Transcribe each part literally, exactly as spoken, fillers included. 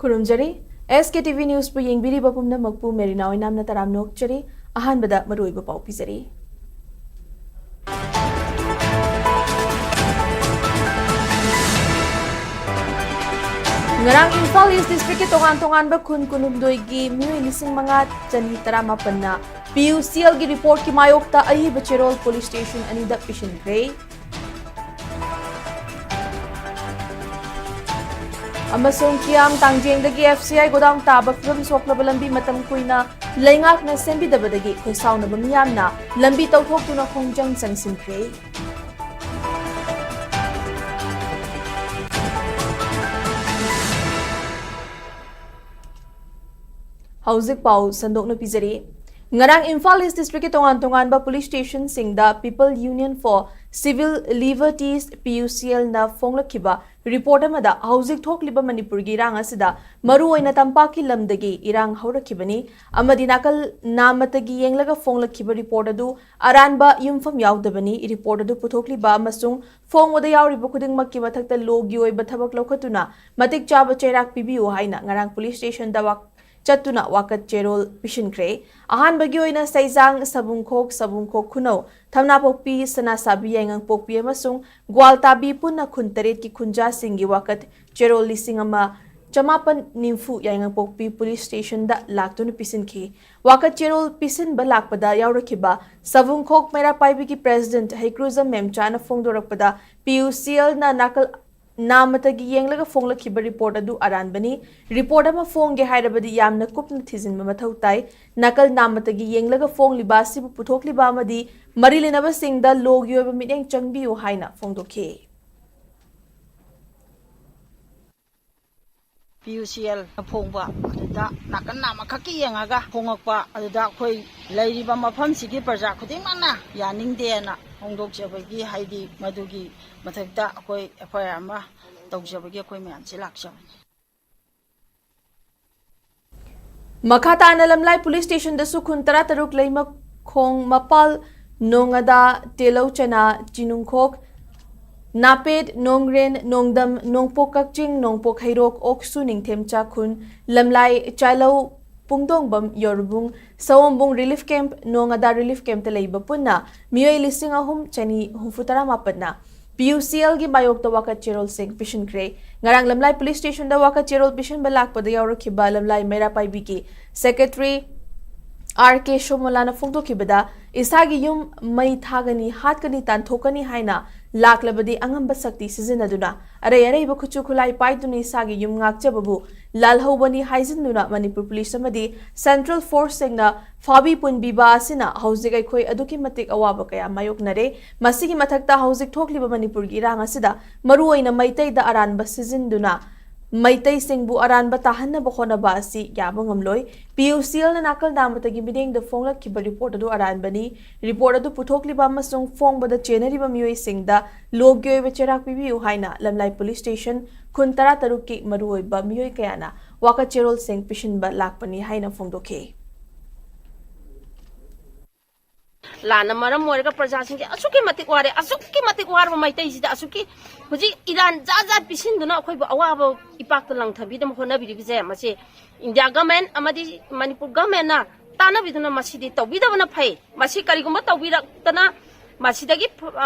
ꯈꯨꯔꯨꯝꯖꯔꯤ꯫ ꯑꯦꯁ ꯀꯦ T V ꯅ꯭ꯌꯨꯁꯄꯨ ꯌꯦꯡꯕꯤꯔꯤꯕ ꯄꯨꯝꯅꯃꯛꯄꯨ Marina ꯑꯣꯏꯅꯥꯝꯅ ꯇꯔꯥꯝꯅ ꯑꯣꯛꯆꯔꯤ꯫ ꯑꯍꯥꯟꯕꯗ ꯃꯔꯨꯑꯣꯏꯕ ꯄꯥꯎ ꯄꯤꯖꯔꯤ꯫ ꯉꯔꯥꯡ ꯏꯝꯐꯥꯜ ꯏꯁ ꯗꯤꯁꯇ꯭ꯔꯤꯛꯀꯤ ꯇꯣꯉꯥꯟ ꯇꯣꯉꯥꯟꯕ ꯈꯨꯟ ꯀꯨꯟꯍꯨꯝꯗꯣꯏꯒꯤ ꯃꯤꯑꯣꯏ ꯂꯤꯁꯤꯡ ꯃꯉꯥ ꯆꯅꯤ ꯇꯔꯥꯃꯥꯄꯟꯅ ꯄꯤ ꯌꯨ ꯁꯤ ꯑꯦꯜꯒꯤ ꯔꯤꯄꯣꯔꯠꯀꯤ ꯃꯥꯌꯣꯛꯇ ꯑꯏꯕ ꯆꯦꯔꯣꯜ ꯄꯨꯂꯤꯁ ꯁ꯭ꯇꯦꯁꯟ ꯑꯅꯤꯗ ꯄꯤꯁꯤꯟꯈ꯭ꯔꯦ꯫ ꯑꯃꯁꯨꯡ ꯀꯤꯌꯥꯝ ꯇꯥꯡꯖꯦꯡꯗꯒꯤ ꯑꯦꯐ ꯁꯤ ꯑꯥꯏ ꯒꯣꯗꯥꯎꯟ ꯇꯥꯕ ꯐꯤꯕꯝ ꯁꯣꯛꯂꯕ ꯂꯝꯕꯤ ꯃꯇꯝ ꯀꯨꯏꯅ ꯂꯩꯉꯥꯛꯅ ꯁꯦꯝꯕꯤꯗꯕꯗꯒꯤ ꯈꯣꯏꯁꯥꯎꯅꯕ ꯃꯤꯌꯥꯝꯅ ꯂꯝꯕꯤ ꯇꯧꯊꯣꯛꯇꯨꯅ ꯈꯣꯡꯖꯪ ꯆꯪꯁꯤꯟꯈ꯭ꯔꯦ꯫ ꯍꯧꯖꯤꯛ ꯄꯥꯎ ꯁꯟꯗꯣꯛꯅ ꯄꯤꯖꯔꯤ꯫ ꯉꯔꯥꯡ ꯏꯝꯐꯥꯜ ꯏꯁ ꯗꯤꯁꯇ꯭ꯔꯤꯛꯀꯤ ꯇꯣꯉꯥꯟ ꯇꯣꯉꯥꯟꯕ ꯄꯨꯂꯤꯁ ꯁ꯭ꯇꯦꯁꯟꯁꯤꯡꯗ People Union for Civil Liberties, P U C ꯑꯦꯜꯅ ꯐꯣꯡꯂꯛꯈꯤꯕ ꯔꯤꯄꯣꯔꯠ ꯑꯃꯗ ꯍꯧꯖꯤꯛ ꯊꯣꯛꯂꯤꯕ ꯃꯅꯤꯄꯨꯔꯒꯤ ꯏꯔꯥꯡ ꯑꯁꯤꯗ ꯃꯔꯨꯑꯣꯏꯅ ꯇꯝꯄꯥꯛꯀꯤ ꯂꯝꯗꯒꯤ ꯏꯔꯥꯡ ꯍꯧꯔꯛꯈꯤꯕꯅꯤ ꯑꯃꯗꯤ ꯅꯥꯀꯜ ꯅꯥꯃꯇꯒꯤ ꯌꯦꯡꯂꯒ ꯐꯣꯡꯂꯛꯈꯤꯕ ꯔꯤꯄꯣꯔꯠ ꯑꯗꯨ ꯑꯔꯥꯟꯕ ꯌꯨꯝꯐꯝ ꯌꯥꯎꯗꯕꯅꯤ꯫ ꯔꯤꯄꯣꯔꯠ ꯑꯗꯨ ꯄꯨꯊꯣꯛꯂꯤꯕ ꯑꯃꯁꯨꯡ ꯐꯣꯡꯕꯗ ꯌꯥꯎꯔꯤꯕ ꯈꯨꯗꯤꯡꯃꯛꯀꯤ ꯃꯊꯛꯇ ꯂꯣꯒꯤ ꯑꯣꯏꯕ ꯊꯕꯛ ꯂꯧꯈꯠꯇꯨꯅ ꯃꯇꯤꯛ ꯆꯥꯕ ꯆꯩꯔꯥꯛ ꯄꯤꯕꯤꯌꯨ ꯍꯥꯏꯅ ꯉꯔꯥꯡ ꯄꯨꯂꯤꯁ ꯁ꯭ꯇꯦꯁꯟꯗ ꯋꯥ-, ꯆꯠꯇꯨꯅ ꯋꯥꯀꯠ ꯆꯦꯔꯣꯜ ꯄꯤꯁꯤꯟꯈ꯭ꯔꯦ꯫ ꯑꯍꯥꯟꯕꯒꯤ ꯑꯣꯏꯅ ꯁꯩꯖꯥꯡ, ꯁꯕꯨꯡꯈꯣꯛ, ꯁꯕꯨꯡꯈꯣꯛ ꯈꯨꯅꯧ, ꯊꯝꯅꯥꯄꯣꯛꯄꯤ, ꯁꯅꯥꯁꯥꯕꯤ, ꯌꯥꯏꯉꯪꯄꯣꯛꯄꯤ ꯑꯃꯁꯨꯡ ꯒ꯭ꯋꯥꯜꯇꯥꯕꯤ ꯄꯨꯟꯅ ꯈꯨꯟ ꯇꯔꯦꯠꯀꯤ ꯈꯨꯟꯖꯥꯁꯤꯡꯒꯤ ꯋꯥꯀꯠ ꯆꯦꯔꯣꯜ ꯂꯤꯁꯤꯡ ꯑꯃ ꯆꯃꯥꯄꯟ ꯅꯤꯐꯨ ꯌꯥꯏꯉꯪꯄꯣꯛꯄꯤ ꯄꯨꯂꯤꯁ ꯁ꯭ꯇꯦꯁꯟꯗ ꯂꯥꯛꯇꯨꯅ ꯄꯤꯁꯤꯟꯈꯤ꯫ ꯋꯥꯀꯠ ꯆꯦꯔꯣꯜ ꯄꯤꯁꯤꯟꯕ ꯂꯥꯛꯄꯗ ꯌꯥꯎꯔꯛꯈꯤꯕ ꯁꯕꯨꯡꯈꯣꯛ ꯃꯩꯔꯥ ꯄꯥꯏꯕꯤꯒꯤ ꯄ꯭ꯔꯦꯁꯤꯗꯦꯟꯠ ꯍꯩꯀ꯭ꯔꯨꯖꯝ ꯃꯦꯝꯆꯥꯅ ꯐꯣꯡꯗꯣꯔꯛꯄꯗ, ꯄꯤ ꯌꯨ ꯁꯤ ꯑꯦꯜꯅ ꯅꯥꯀꯜ ꯅꯥꯃꯇꯒꯤ ꯌꯦꯡꯂꯒ ꯐꯣꯡꯂꯛꯈꯤꯕ ꯔꯤꯄꯣꯔꯠ ꯑꯗꯨ ꯑꯔꯥꯟꯕꯅꯤ꯫ ꯔꯤꯄꯣꯔꯠ ꯑꯃ ꯐꯣꯡꯒꯦ ꯍꯥꯏꯔꯕꯗꯤ ꯌꯥꯝꯅ ꯀꯨꯞꯅ ꯊꯤꯖꯤꯟꯕ ꯃꯊꯧ ꯇꯥꯏ꯫ ꯅꯥꯀꯜ ꯅꯥꯃꯇꯒꯤ ꯌꯦꯡꯂꯒ ꯐꯣꯡꯂꯤꯕ ꯑꯁꯤꯕꯨ ꯄꯨꯊꯣꯛꯂꯤꯕ ꯑꯃꯗꯤ ꯃꯔꯤ ꯂꯩꯅꯕꯁꯤꯡꯗ ꯂꯣꯒꯤ ꯑꯣꯏꯕ ꯃꯤꯠꯌꯦꯡ ꯆꯪꯕꯤꯌꯨ ꯍꯥꯏꯅ ꯐꯣꯡꯗꯣꯛꯈꯤ꯫ ꯄꯤ ꯌꯨ ꯁꯤ ꯑꯦꯜꯅ ꯐꯣꯡꯕ ꯑꯗꯨꯗ ꯅꯥꯀꯟ ꯅꯥꯝꯃꯈꯛꯀꯤ ꯌꯦꯡꯉꯒ ꯐꯣꯡꯉꯛꯄ ꯑꯗꯨꯗ ꯑꯩꯈꯣꯏ ꯂꯩꯔꯤꯕ ꯃꯐꯝꯁꯤꯒꯤ ꯄ꯭ꯔꯖꯥ ꯈꯨꯗꯤꯡꯃꯛꯅ ꯌꯥꯅꯤꯡꯗꯦꯅ ꯐꯣꯡꯗꯣꯛꯆꯕꯒꯤ, ꯍꯥꯏꯗꯤ ꯃꯗꯨꯒꯤ ꯃꯊꯛꯇ ꯑꯩꯈꯣꯏ ꯑꯦꯐ ꯑꯥꯏ ꯑꯥꯔ ꯑꯃ ꯇꯧꯖꯕꯒꯤ ꯑꯩꯈꯣꯏ ꯃꯌꯥꯝꯁꯦ ꯂꯥꯛꯆꯕꯅꯤ꯫ ꯃꯈꯥ ꯇꯥꯅ ꯂꯝꯂꯥꯏ ꯄꯨꯂꯤꯁ ꯁ꯭ꯇꯦꯁꯟꯗꯁꯨ ꯈꯨꯟ ꯇꯔꯥꯇꯔꯨꯛ ꯂꯩꯃꯈꯣꯡ, ꯃꯄꯥꯜ, ꯅꯣꯡꯉꯥꯗꯥ, ꯇꯦꯂꯧꯆꯅꯥ, ꯆꯤꯅꯨꯡꯈꯣꯛ, ꯅꯥꯄꯦꯠ, ꯅꯣꯡꯒ꯭ꯔꯦꯟ, ꯅꯣꯡꯗꯝ, ꯅꯣꯡꯄꯣꯛ ꯀꯛꯆꯤꯡ, ꯅꯣꯡꯄꯣꯛ ꯍꯩꯔꯣꯛ, ꯑꯣꯛꯁꯨ, ꯅꯤꯡꯊꯦꯝ ꯆꯥꯛꯈꯨꯟ, ꯂꯝꯂꯥꯏ, ꯆꯥꯂꯧ, ꯄꯨꯡꯗꯣꯡꯕꯝ, ꯌꯣꯔꯕꯨꯡ, ꯁꯑꯣꯝꯕꯨꯡ ꯔꯤꯂꯤꯐ ꯀꯦꯝꯞ, ꯅꯣꯡ ꯑꯗꯥ ꯔꯤꯂꯤꯐ ꯀꯦꯝꯞꯇ ꯂꯩꯕ ꯄꯨꯟꯅ ꯃꯤꯑꯣꯏ ꯂꯤꯁꯤꯡ ꯑꯍꯨꯝ ꯆꯅꯤ ꯍꯨꯝꯐꯨ ꯇꯔꯥ ꯃꯥꯄꯟꯅ ꯄꯤ ꯌꯨ ꯁꯤ ꯑꯦꯜꯒꯤ ꯃꯥꯌꯣꯛꯇ ꯋꯥꯀꯠ ꯆꯦꯔꯣꯜꯁꯤꯡ ꯄꯤꯁꯤꯟꯈ꯭ꯔꯦ꯫ ꯉꯔꯥꯡ ꯂꯝꯂꯥꯏ ꯄꯨꯂꯤꯁ ꯁ꯭ꯇꯦꯁꯟꯗ ꯋꯥꯀꯠ ꯆꯦꯔꯣꯜ ꯄꯤꯁꯤꯟꯕ ꯂꯥꯛꯄꯗ ꯌꯥꯎꯔꯛꯈꯤꯕ ꯂꯝꯂꯥꯏ ꯃꯩꯔꯥ ꯄꯥꯏꯕꯤꯒꯤ ꯁꯦꯀ꯭ꯔꯦꯇꯔꯤ ꯑꯥꯔ ꯀꯦ ꯁꯣꯃꯣꯂꯥꯅ ꯐꯣꯡꯗꯣꯛꯈꯤꯕꯗ, ꯏꯁꯥꯒꯤ ꯌꯨꯝ ꯃꯩ ꯊꯥꯒꯅꯤ, ꯍꯥꯠꯀꯅꯤ, ꯇꯥꯟꯊꯣꯛꯀꯅꯤ ꯍꯥꯏꯅ ꯂꯥꯛꯂꯕꯗꯤ ꯑꯉꯝꯕ ꯁꯛꯇꯤ ꯁꯤꯖꯤꯟꯅꯗꯨꯅ ꯑꯔꯩ ꯑꯔꯩꯕ ꯈꯨꯠꯁꯨ ꯈꯨꯠꯂꯥꯏ ꯄꯥꯏꯗꯨꯅ ꯏꯁꯥꯒꯤ ꯌꯨꯝ ꯉꯥꯛꯆꯕꯕꯨ ꯂꯥꯜꯍꯧꯕꯅꯤ ꯍꯥꯏꯖꯤꯟꯗꯨꯅ ꯃꯅꯤꯄꯨꯔ ꯄꯨꯂꯤꯁ ꯑꯃꯗꯤ ꯁꯦꯟꯇ꯭ꯔꯦꯜ ꯐꯣꯔꯁꯁꯤꯡꯅ ꯐꯥꯕꯤ ꯄꯨꯟꯕꯤꯕ ꯑꯁꯤꯅ ꯍꯧꯖꯤꯛ ꯑꯩꯈꯣꯏ ꯑꯗꯨꯛꯀꯤ ꯃꯇꯤꯛ ꯑꯋꯥꯕ ꯀꯌꯥ ꯃꯥꯌꯣꯛꯅꯔꯦ꯫ ꯃꯁꯤꯒꯤ ꯃꯊꯛꯇ ꯍꯧꯖꯤꯛ ꯊꯣꯛꯂꯤꯕ ꯃꯅꯤꯄꯨꯔꯒꯤ ꯏꯔꯥꯡ ꯑꯁꯤꯗ ꯃꯔꯨꯑꯣꯏꯅ ꯃꯩꯇꯩꯗ ꯑꯔꯥꯟꯕ ꯁꯤꯖꯤꯟꯗꯨꯅ ꯃꯩꯇꯩꯁꯤꯡꯕꯨ ꯑꯔꯥꯟꯕ ꯇꯥꯍꯟꯅꯕ ꯍꯣꯠꯅꯕ ꯑꯁꯤ ꯌꯥꯕ ꯉꯝꯂꯣꯏ꯫ ꯄꯤ ꯌꯨ ꯁꯤ ꯑꯦꯜꯅ ꯅꯥꯀꯜ ꯗꯥꯝꯕꯇꯒꯤ ꯃꯤꯠꯌꯦꯡꯗ ꯐꯣꯡꯂꯛꯈꯤꯕ ꯔꯤꯄꯣꯔꯠ ꯑꯗꯨ ꯑꯔꯥꯟꯕꯅꯤ꯫ ꯔꯤꯄꯣꯔꯠ ꯑꯗꯨ ꯄꯨꯊꯣꯛꯂꯤꯕ ꯑꯃꯁꯨꯡ ꯐꯣꯡꯕꯗ ꯆꯦꯟꯅꯔꯤꯕ ꯃꯤꯑꯣꯏꯁꯤꯡꯗ ꯂꯣꯒꯤ ꯑꯣꯏꯕ ꯆꯩꯔꯥꯛ ꯄꯤꯕꯤꯌꯨ ꯍꯥꯏꯅ ꯂꯝꯂꯥꯏ ꯄꯨꯂꯤꯁ ꯁ꯭ꯇꯦꯁꯟ ꯈꯨꯟ ꯇꯔꯥ ꯇꯔꯨꯛꯀꯤ ꯃꯔꯨꯑꯣꯏꯕ ꯃꯤꯑꯣꯏ ꯀꯌꯥꯅ ꯋꯥꯀꯠ ꯆꯦꯔꯣꯜꯁꯤꯡ ꯄꯤꯁꯤꯟꯕ ꯂꯥꯛꯄꯅꯤ ꯍꯥꯏꯅ ꯐꯣꯡꯗꯣꯛꯈꯤ꯫ ꯂꯥꯟꯅ ꯃꯔꯝ ꯑꯣꯏꯔꯒ ꯄ꯭ꯔꯖꯥꯁꯤꯡꯁꯦ ꯑꯁꯨꯛꯀꯤ ꯃꯇꯤꯛ ꯋꯥꯔꯦ, ꯑꯁꯨꯛꯀꯤ ꯃꯇꯤꯛ ꯋꯥꯔꯕ ꯃꯩꯇꯩꯁꯤꯗ ꯑꯁꯨꯛꯀꯤ ꯍꯧꯖꯤꯛ ꯏꯔꯥꯟ ꯖꯥꯠ ꯖꯥꯠ ꯄꯤꯁꯤꯟꯗꯨꯅ ꯑꯩꯈꯣꯏꯕꯨ ꯑꯋꯥꯕ ꯏꯄꯥꯛꯇ ꯂꯪꯊꯕꯤꯗꯅ ꯍꯣꯠꯅꯕꯤꯔꯤꯕꯁꯦ, ꯃꯁꯤ ꯏꯟꯗꯤꯌꯥ ꯒꯃꯦꯟ ꯑꯃꯗꯤ ꯃꯅꯤꯄꯨꯔ ꯒꯃꯦꯟꯅ ꯇꯥꯟꯅꯕꯤꯗꯨꯅ ꯃꯁꯤꯗꯤ ꯇꯧꯕꯤꯗꯕꯅ ꯐꯩ꯫ ꯃꯁꯤ ꯀꯔꯤꯒꯨꯝꯕ ꯇꯧꯕꯤꯔꯛꯇꯅ ꯃꯁꯤꯗꯒꯤ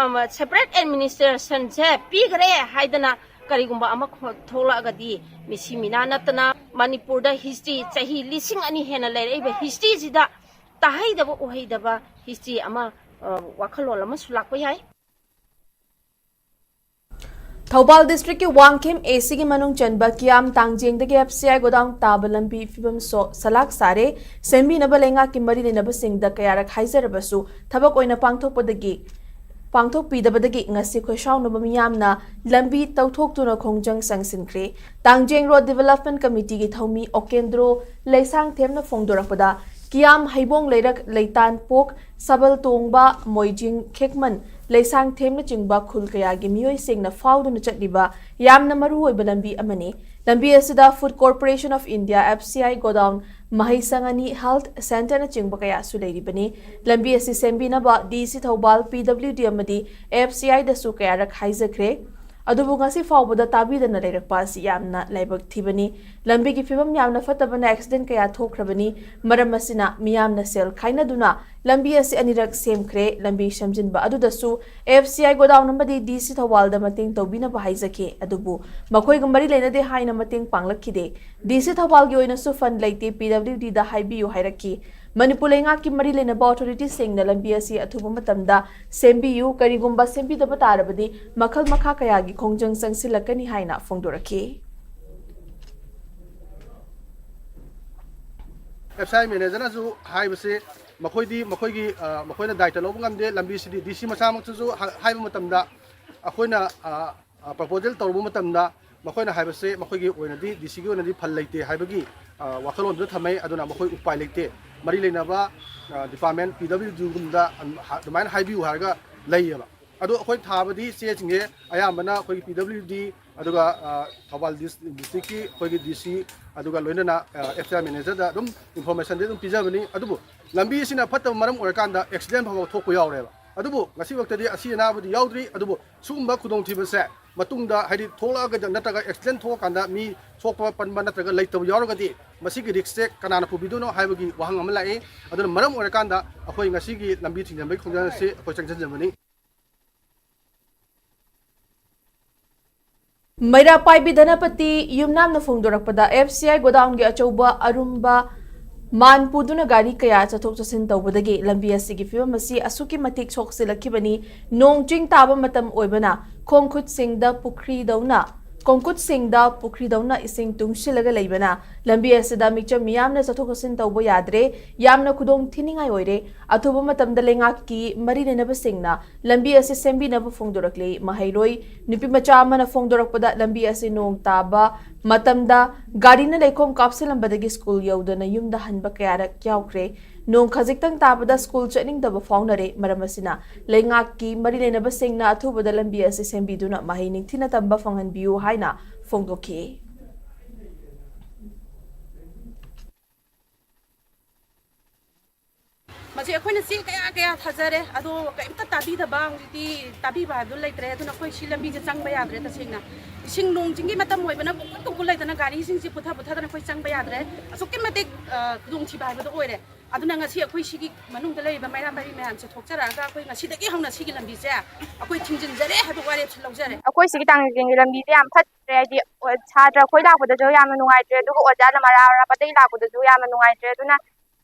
separate administrationꯁꯦ ꯄꯤꯈ꯭ꯔꯦ ꯍꯥꯏꯗꯅ ꯀꯔꯤꯒꯨꯝꯕ ꯑꯃ ꯊꯣꯛꯂꯛꯑꯒꯗꯤ, ꯃꯤꯁꯤ ꯃꯤꯅꯥ ꯅꯠꯇꯅ ꯃꯅꯤꯄꯨꯔꯗ history ꯆꯍꯤ ꯂꯤꯁꯤꯡ ꯑꯅꯤ ꯍꯦꯟꯅ ꯂꯩꯔꯛꯏꯕ historyꯁꯤꯗ ꯇꯥꯍꯩꯗꯕ ꯎꯍꯩꯗꯕ history ꯑꯃ, ꯑ, ꯋꯥꯈꯜꯂꯣꯟ ꯑꯃꯁꯨ ꯂꯥꯛꯄ ꯌꯥꯏ꯫ ꯊꯧꯕꯥꯜ ꯗꯤꯁꯇ꯭ꯔꯤꯛꯀꯤ ꯋꯥꯡꯈꯦꯝ ꯑꯦ ꯁꯤꯒꯤ ꯃꯅꯨꯡ ꯆꯟꯕ ꯀꯤꯌꯥꯝ ꯇꯥꯡꯖꯦꯡꯗꯒꯤ ꯑꯦꯐ ꯁꯤ ꯑꯥꯏ ꯒꯣꯗꯥꯎꯟ ꯇꯥꯕ ꯂꯝꯕꯤ ꯐꯤꯕꯝ ꯁꯣ-, ꯁꯂꯥꯛ ꯁꯥꯔꯦ꯫ ꯁꯦꯝꯕꯤꯅꯕ ꯂꯩꯉꯥꯛꯀꯤ ꯃꯔꯤ ꯂꯩꯅꯕꯁꯤꯡꯗ ꯀꯌꯥꯔꯛ ꯍꯥꯏꯖꯔꯕꯁꯨ ꯊꯕꯛ ꯑꯣꯏꯅ ꯄꯥꯡꯊꯣꯛꯄꯗꯒꯤ, ꯄꯥꯡꯊꯣꯛꯄꯤꯗꯕꯗꯒꯤ ꯉꯁꯤ ꯈꯣꯏꯁꯥꯎꯅꯕ ꯃꯤꯌꯥꯝꯅ ꯂꯝꯕꯤ ꯇꯧꯊꯣꯛꯇꯨꯅ ꯈꯣꯡꯖꯪ ꯆꯪꯁꯤꯟꯈ꯭ꯔꯦ꯫ ꯇꯥꯡꯖꯦꯡ ꯔꯣꯗ ꯗꯤꯚꯦꯂꯞꯃꯦꯟ ꯀꯃꯤꯇꯤꯒꯤ ꯊꯧꯃꯤ ꯑꯣꯀꯦꯟꯗ꯭ꯔꯣ ꯂꯩꯁꯥꯡꯊꯦꯝꯅ ꯐꯣꯡꯗꯣꯔꯛꯄꯗ, ꯀꯤꯌꯥꯝ ꯍꯩꯕꯣꯡ ꯂꯩꯔꯛ ꯂꯩꯇꯥꯟꯄꯣꯛ ꯁꯕꯜ ꯇꯣꯡꯕ, ꯃꯣꯏꯖꯤꯡ, ꯈꯦꯛꯃꯟ, ꯂꯩꯁꯥꯡꯊꯦꯝꯅꯆꯤꯡꯕ ꯈꯨꯜ ꯀꯌꯥꯒꯤ ꯃꯤꯑꯣꯏꯁꯤꯡꯅ ꯐꯥꯎꯗꯨꯅ ꯆꯠꯂꯤꯕ ꯌꯥꯝꯅ ꯃꯔꯨꯑꯣꯏꯕ ꯂꯝꯕꯤ ꯑꯃꯅꯤ꯫ ꯂꯝꯕꯤ ꯑꯁꯤꯗ Food Corporation of India, F C I, godown ꯃꯍꯩꯁꯪ ꯑꯅꯤ, health centreꯅꯆꯤꯡꯕ ꯀꯌꯥꯁꯨ ꯂꯩꯔꯤꯕꯅꯤ꯫ ꯂꯝꯕꯤ ꯑꯁꯤ ꯁꯦꯝꯕꯤꯅꯕ ꯗꯤ ꯁꯤ ꯊꯧꯕꯥꯜ, ꯄꯤ ꯗꯕ꯭ꯂꯤꯎ ꯗꯤ ꯑꯃꯗꯤ ꯑꯦꯐ ꯁꯤ ꯑꯥꯏꯗꯁꯨ ꯀꯌꯥꯔꯛ ꯍꯥꯏꯖꯈ꯭ꯔꯦ꯫ ꯑꯗꯨꯕꯨ ꯉꯁꯤ ꯐꯥꯎꯕꯗ ꯇꯥꯕꯤꯗꯅ ꯂꯩꯔꯛꯄ ꯑꯁꯤ ꯌꯥꯝꯅ ꯂꯥꯏꯕꯛ ꯊꯤꯕꯅꯤ꯫ ꯂꯝꯕꯤꯒꯤ ꯐꯤꯕꯝ ꯌꯥꯝꯅ ꯐꯠꯇꯕꯅ ꯑꯦꯛꯁꯤꯗꯦꯟ ꯀꯌꯥ ꯊꯣꯛꯈ꯭ꯔꯕꯅꯤ꯫ ꯃꯔꯝ ꯑꯁꯤꯅ ꯃꯤꯌꯥꯝꯅ ꯁꯦꯜ ꯈꯥꯏꯅꯗꯨꯅ ꯂꯝꯕꯤ ꯑꯁꯤ ꯑꯅꯤꯔꯛ ꯁꯦꯝꯈ꯭ꯔꯦ꯫ ꯂꯝꯕꯤ ꯁꯦꯝꯖꯤꯟꯕ ꯑꯗꯨꯗꯁꯨ ꯑꯦꯐ ꯁꯤ ꯑꯥꯏ ꯒꯣꯗꯥꯎꯟ ꯑꯃꯗꯤ ꯗꯤ ꯁꯤ ꯊꯧꯕꯥꯜꯗ ꯃꯇꯦꯡ ꯇꯧꯕꯤꯅꯕ ꯍꯥꯏꯖꯈꯤ꯫ ꯑꯗꯨꯕꯨ ꯃꯈꯣꯏꯒ ꯃꯔꯤ ꯂꯩꯅꯗꯦ ꯍꯥꯏꯅ ꯃꯇꯦꯡ ꯄꯥꯡꯂꯛꯈꯤꯗꯦ꯫ ꯗꯤ ꯁꯤ ꯊꯧꯕꯥꯜꯒꯤ ꯑꯣꯏꯅꯁꯨ ꯐꯟ ꯂꯩꯇꯦ, ꯄꯤ ꯗꯕ꯭ꯂꯤꯎ ꯗꯤꯗ ꯍꯥꯏꯕꯤꯌꯨ ꯍꯥꯏꯔꯛꯈꯤ꯫ ꯃꯅꯤꯄꯨꯔ ꯂꯩꯉꯥꯛꯀꯤ ꯃꯔꯤ ꯂꯩꯅꯕ ꯑꯣꯊꯣꯔꯤꯇꯤꯁꯤꯡꯅ ꯂꯝꯕꯤ ꯑꯁꯤ ꯑꯊꯨꯕ ꯃꯇꯝꯗ ꯁꯦꯝꯕꯤꯌꯨ, ꯀꯔꯤꯒꯨꯝꯕ ꯁꯦꯝꯕꯤꯗꯕ ꯇꯥꯔꯕꯗꯤ ꯃꯈꯜ ꯃꯈꯥ ꯀꯌꯥꯒꯤ ꯈꯣꯡꯖꯪ ꯆꯪꯁꯤꯜꯂꯛꯀꯅꯤ ꯍꯥꯏꯅ ꯐꯣꯡꯗꯣꯔꯛꯈꯤ꯫ ꯑꯦꯐ ꯁꯤ ꯑꯥꯏ ꯃꯦꯅꯦꯖꯔꯅꯁꯨ ꯍꯥꯏꯕꯁꯦ, ꯃꯈꯣꯏꯗꯤ ꯃꯈꯣꯏꯒꯤ, ꯑ, ꯃꯈꯣꯏꯅ ꯗꯥꯏꯇ ꯂꯧꯕ ꯉꯝꯗꯦ꯫ ꯂꯝꯕꯤꯁꯤꯗꯤ ꯗꯤ ꯁꯤ ꯃꯁꯥꯃꯛꯇꯁꯨ ꯍꯥ-, ꯍꯥꯏꯕ ꯃꯇꯝꯗ, ꯑꯩꯈꯣꯏꯅ, ꯑ, ꯑ, ꯄ꯭ꯔꯄꯣꯖꯦꯜ ꯇꯧꯔꯨꯕ ꯃꯇꯝꯗ ꯃꯈꯣꯏꯅ ꯍꯥꯏꯕꯁꯦ ꯃꯈꯣꯏꯒꯤ ꯑꯣꯏꯅꯗꯤ, ꯗꯤ ꯁꯤꯒꯤ ꯑꯣꯏꯅꯗꯤ ꯐꯟ ꯂꯩꯇꯦ ꯍꯥꯏꯕꯒꯤ, ꯑ, ꯋꯥꯈꯜꯂꯣꯟꯗꯨꯗ ꯊꯝꯃꯦ꯫ ꯑꯗꯨꯅ ꯃꯈꯣꯏ ꯎꯄꯥꯏ ꯂꯩꯇꯦ꯫ ꯃꯔꯤ ꯂꯩꯅꯕ, ꯑ, ꯗꯤꯄꯥꯔꯠꯃꯦꯟ, ꯄꯤ ꯗꯕ꯭ꯂꯤꯎ ꯗꯤꯒꯨꯝꯕꯗ ꯑꯗꯨꯃꯥꯏꯅ ꯍꯥꯏꯕꯤꯌꯨ ꯍꯥꯏꯔꯒ ꯂꯩꯌꯦꯕ꯫ ꯑꯗꯣ ꯑꯩꯈꯣꯏ ꯊꯥꯕꯗꯤ ꯆꯦꯁꯤꯡꯁꯦ ꯑꯌꯥꯝꯕꯅ ꯑꯩꯈꯣꯏꯒꯤ ꯄꯤ ꯗꯕ꯭ꯂꯤꯎ ꯗꯤ, ꯑꯗꯨꯒ, ꯑ, ꯊꯧꯕꯥꯜ ꯗꯤꯁ-, ꯗꯤꯁꯇ꯭ꯔꯤꯛꯀꯤ ꯑꯩꯈꯣꯏꯒꯤ ꯗꯤ ꯁꯤ, ꯑꯗꯨꯒ ꯂꯣꯏꯅꯅ, ꯑ, ꯑꯦꯐ ꯁꯤ ꯑꯥꯏ ꯃꯦꯅꯦꯖꯔꯗ ꯑꯗꯨꯝ ꯏꯟꯐꯣꯔꯃꯦꯁꯟꯗꯤ ꯑꯗꯨꯝ ꯄꯤꯖꯕꯅꯤ꯫ ꯑꯗꯨꯕꯨ ꯂꯝꯕꯤ ꯑꯁꯤꯅ ꯐꯠꯇꯕ ꯃꯔꯝ ꯑꯣꯏꯔꯀꯥꯟꯗ ꯑꯦꯛꯁꯤꯗꯦꯟ ꯐꯥꯎꯕ ꯊꯣꯛꯄ ꯌꯥꯎꯔꯦꯕ꯫ ꯑꯗꯨꯕꯨ ꯉꯁꯤꯐꯥꯎꯗꯗꯤ ꯑꯁꯤ ꯑꯅꯥꯕꯗꯤ ꯌꯥꯎꯗ꯭ꯔꯤ꯫ ꯑꯗꯨꯕꯨ ꯁꯤꯒꯨꯝꯕ ꯈꯨꯗꯣꯡꯊꯤꯕꯁꯦ ꯃꯇꯨꯡꯗ, ꯍꯥꯏꯗꯤ, ꯊꯣꯛꯂꯛꯑꯒ ꯅꯠꯇ꯭ꯔꯒ ꯑꯦꯛꯁꯤꯗꯦꯟ ꯊꯣꯛꯑꯀꯥꯟꯗ ꯃꯤ ꯁꯣꯛꯄ ꯄꯟꯕ ꯅꯠꯇ꯭ꯔꯒ ꯂꯩꯇꯕ ꯌꯥꯎꯔꯒꯗꯤ ꯃꯁꯤꯒꯤ ꯔꯤꯛꯁꯁꯦ ꯀꯅꯥꯅ ꯄꯨꯕꯤꯗꯣꯏꯅꯣ ꯍꯥꯏꯕꯒꯤ ꯋꯥꯍꯪ ꯑꯃ ꯂꯥꯛꯏ꯫ ꯑꯗꯨꯅ ꯃꯔꯝ ꯑꯣꯏꯔꯀꯥꯟꯗ ꯑꯩꯈꯣꯏ ꯉꯁꯤꯒꯤ ꯂꯝꯕꯤ ꯊꯤꯡꯖꯤꯟꯕꯒꯤ ꯈꯣꯡꯖꯪ ꯑꯁꯤ ꯑꯩꯈꯣꯏ ꯆꯪꯁꯤꯟꯖꯕꯅꯤ꯫ ꯃꯩꯔꯥ ꯄꯥꯏꯕꯤ ꯙꯅꯄꯇꯤ ꯌꯨꯝꯅꯥꯝꯅ ꯐꯣꯡꯗꯣꯔꯛꯄꯗ, ꯑꯦꯐ ꯁꯤ ꯑꯥꯏ ꯒꯣꯗꯥꯎꯟꯒꯤ ꯑꯆꯧꯕ ꯑꯔꯨꯝꯕ ꯃꯥꯟ ꯄꯨꯗꯨꯅ ꯒꯥꯔꯤ ꯀꯌꯥ ꯆꯠꯊꯣꯛ ꯆꯠꯁꯤꯟ ꯇꯧꯕꯗꯒꯤ ꯂꯝꯕꯤ ꯑꯁꯤꯒꯤ ꯐꯤꯕꯝ ꯑꯁꯤ ꯑꯁꯨꯛꯀꯤ ꯃꯇꯤꯛ ꯁꯣꯛꯆꯤꯜꯂꯛꯈꯤꯕꯅꯤ꯫ ꯅꯣꯡ ꯆꯤꯡ ꯇꯥꯕ ꯃꯇꯝ ꯑꯣꯏꯕꯅ ꯈꯣꯡꯈꯨꯠꯁꯤꯡꯗ ꯄꯨꯈ꯭ꯔꯤꯗꯧꯅ, ꯈꯣꯡꯈꯨꯠꯁꯤꯡꯗ ꯄꯨꯈ꯭ꯔꯤꯗꯧꯅ ꯏꯁꯤꯡ ꯇꯨꯡꯁꯤꯜꯂꯒ ꯂꯩꯕꯅ ꯂꯝꯕꯤ ꯑꯁꯤꯗ ꯃꯤꯆꯝ ꯃꯤꯌꯥꯝꯅ ꯆꯠꯊꯣꯛ ꯆꯠꯁꯤꯟ ꯇꯧꯕ ꯌꯥꯗ꯭ꯔꯦ꯫ ꯌꯥꯝꯅ ꯈꯨꯗꯣꯡ ꯊꯤꯅꯤꯡꯉꯥꯏ ꯑꯣꯏꯔꯦ꯫ ꯑꯊꯨꯕ ꯃꯇꯝꯗ ꯂꯩꯉꯥꯛꯀꯤ ꯃꯔꯤ ꯂꯩꯅꯕꯁꯤꯡꯅ ꯂꯝꯕꯤ ꯑꯁꯤ ꯁꯦꯝꯕꯤꯅꯕ ꯐꯣꯡꯗꯣꯔꯛꯂꯤ꯫ ꯃꯍꯩꯔꯣꯏ ꯅꯨꯄꯤ ꯃꯆꯥ ꯑꯃꯅ ꯐꯣꯡꯗꯣꯔꯛꯄꯗ, ꯂꯝꯕꯤ ꯑꯁꯤ ꯅꯣꯡ ꯇꯥꯕ ꯃꯇꯝꯗ ꯒꯥꯔꯤꯅ ꯂꯩꯈꯣꯝ ꯀꯥꯞꯁꯤꯜꯂꯝꯕꯗꯒꯤ ꯁ꯭ꯀꯨꯜ ꯌꯧꯗꯅ ꯌꯨꯝꯗ ꯍꯟꯕ ꯀꯌꯥꯔꯛ ꯌꯥꯎꯈ꯭ꯔꯦ꯫ ꯅꯣꯡ ꯈꯖꯤꯛꯇꯪ ꯇꯥꯕꯗ ꯁ꯭ꯀꯨꯜ ꯆꯠꯅꯤꯡꯗꯕ ꯐꯥꯎꯅꯔꯦ꯫ ꯃꯔꯝ ꯑꯁꯤꯅ ꯂꯩꯉꯥꯛꯀꯤ ꯃꯔꯤ ꯂꯩꯅꯕꯁꯤꯡꯅ ꯑꯊꯨꯕꯗ ꯂꯝꯕꯤ ꯑꯁꯤ ꯁꯦꯝꯕꯤꯗꯨꯅ ꯃꯍꯩ ꯅꯤꯡꯊꯤꯅ ꯇꯝꯕ ꯐꯪꯍꯟꯕꯤꯌꯨ ꯍꯥꯏꯅ ꯐꯣꯡꯗꯣꯛꯈꯤ꯫ ꯍꯧꯖꯤꯛ ꯑꯩꯈꯣꯏꯅ ꯆꯦ ꯀꯌꯥ ꯀꯌꯥ ꯊꯥꯖꯔꯦ, ꯑꯗꯣ ꯀꯩꯝꯇ ꯇꯥꯕꯤꯗꯕ꯫ ꯍꯧꯖꯤꯛꯇꯤ ꯇꯥꯕꯤꯕ ꯍꯥꯏꯕꯗꯨ ꯂꯩꯇ꯭ꯔꯦ꯫ ꯑꯗꯨꯅ ꯑꯩꯈꯣꯏ ꯁꯤ ꯂꯝꯕꯤꯁꯦ ꯆꯪꯕ ꯌꯥꯗ꯭ꯔꯦ꯫ ꯇꯁꯦꯡꯅ ꯏꯁꯤꯡ ꯅꯣꯡ ꯆꯤꯡꯒꯤ ꯃꯇꯝ ꯑꯣꯏꯕꯅ ꯄꯨꯡꯀꯨꯠ ꯀꯨꯠ ꯂꯩꯗꯅ ꯒꯥꯔꯤꯁꯤꯡꯁꯦ ꯄꯨꯊ ꯄꯨꯊꯗꯅ ꯑꯩꯈꯣꯏ ꯆꯪꯕ ꯌꯥꯗ꯭ꯔꯦ꯫ ꯑꯁꯨꯛꯀꯤ ꯃꯇꯤꯛ ꯑ, ꯈꯨꯗꯣꯡꯊꯤꯕ ꯍꯥꯏꯕꯗꯣ ꯑꯣꯏꯔꯦ꯫ ꯑꯗꯨꯅ ꯉꯁꯤ ꯑꯩꯈꯣꯏ ꯁꯤꯒꯤ ꯃꯅꯨꯡꯗ ꯂꯩꯔꯤꯕ ꯃꯩꯔꯥ ꯄꯥꯏꯕꯤ ꯃꯌꯥꯝꯁꯦ ꯊꯣꯛꯆꯔꯛꯑꯒ ꯑꯩꯈꯣꯏ ꯉꯁꯤꯗꯒꯤ ꯍꯧꯅ ꯁꯤꯒꯤ ꯂꯝꯕꯤꯁꯦ ꯑꯩꯈꯣꯏ ꯊꯤꯡꯖꯤꯟꯖꯔꯦ ꯍꯥꯏꯕ ꯋꯥꯔꯦꯞꯁꯦ ꯂꯧꯖꯔꯦ꯫ ꯑꯩꯈꯣꯏ ꯁꯤꯒꯤ ꯇꯥꯡꯖꯤꯡꯒꯤ ꯂꯝꯕꯤꯁꯦ ꯌꯥꯝ ꯐꯠꯇ꯭ꯔꯦ, ꯍꯥꯏꯗꯤ, ꯑꯣ, ꯁꯥꯇ꯭ꯔ ꯑꯩꯈꯣꯏ ꯂꯥꯛꯄꯗꯁꯨ ꯌꯥꯝꯅ ꯅꯨꯡꯉꯥꯏꯇ꯭ꯔꯦ, ꯑꯗꯨꯒ ꯑꯣꯖꯥ ꯅꯃꯥ ꯑꯔꯥꯞꯄꯗꯒꯤ ꯂꯥꯛꯄꯗꯁꯨ ꯌꯥꯝꯅ ꯅꯨꯡꯉꯥꯏꯇ꯭ꯔꯦ꯫ ꯑꯗꯨꯅ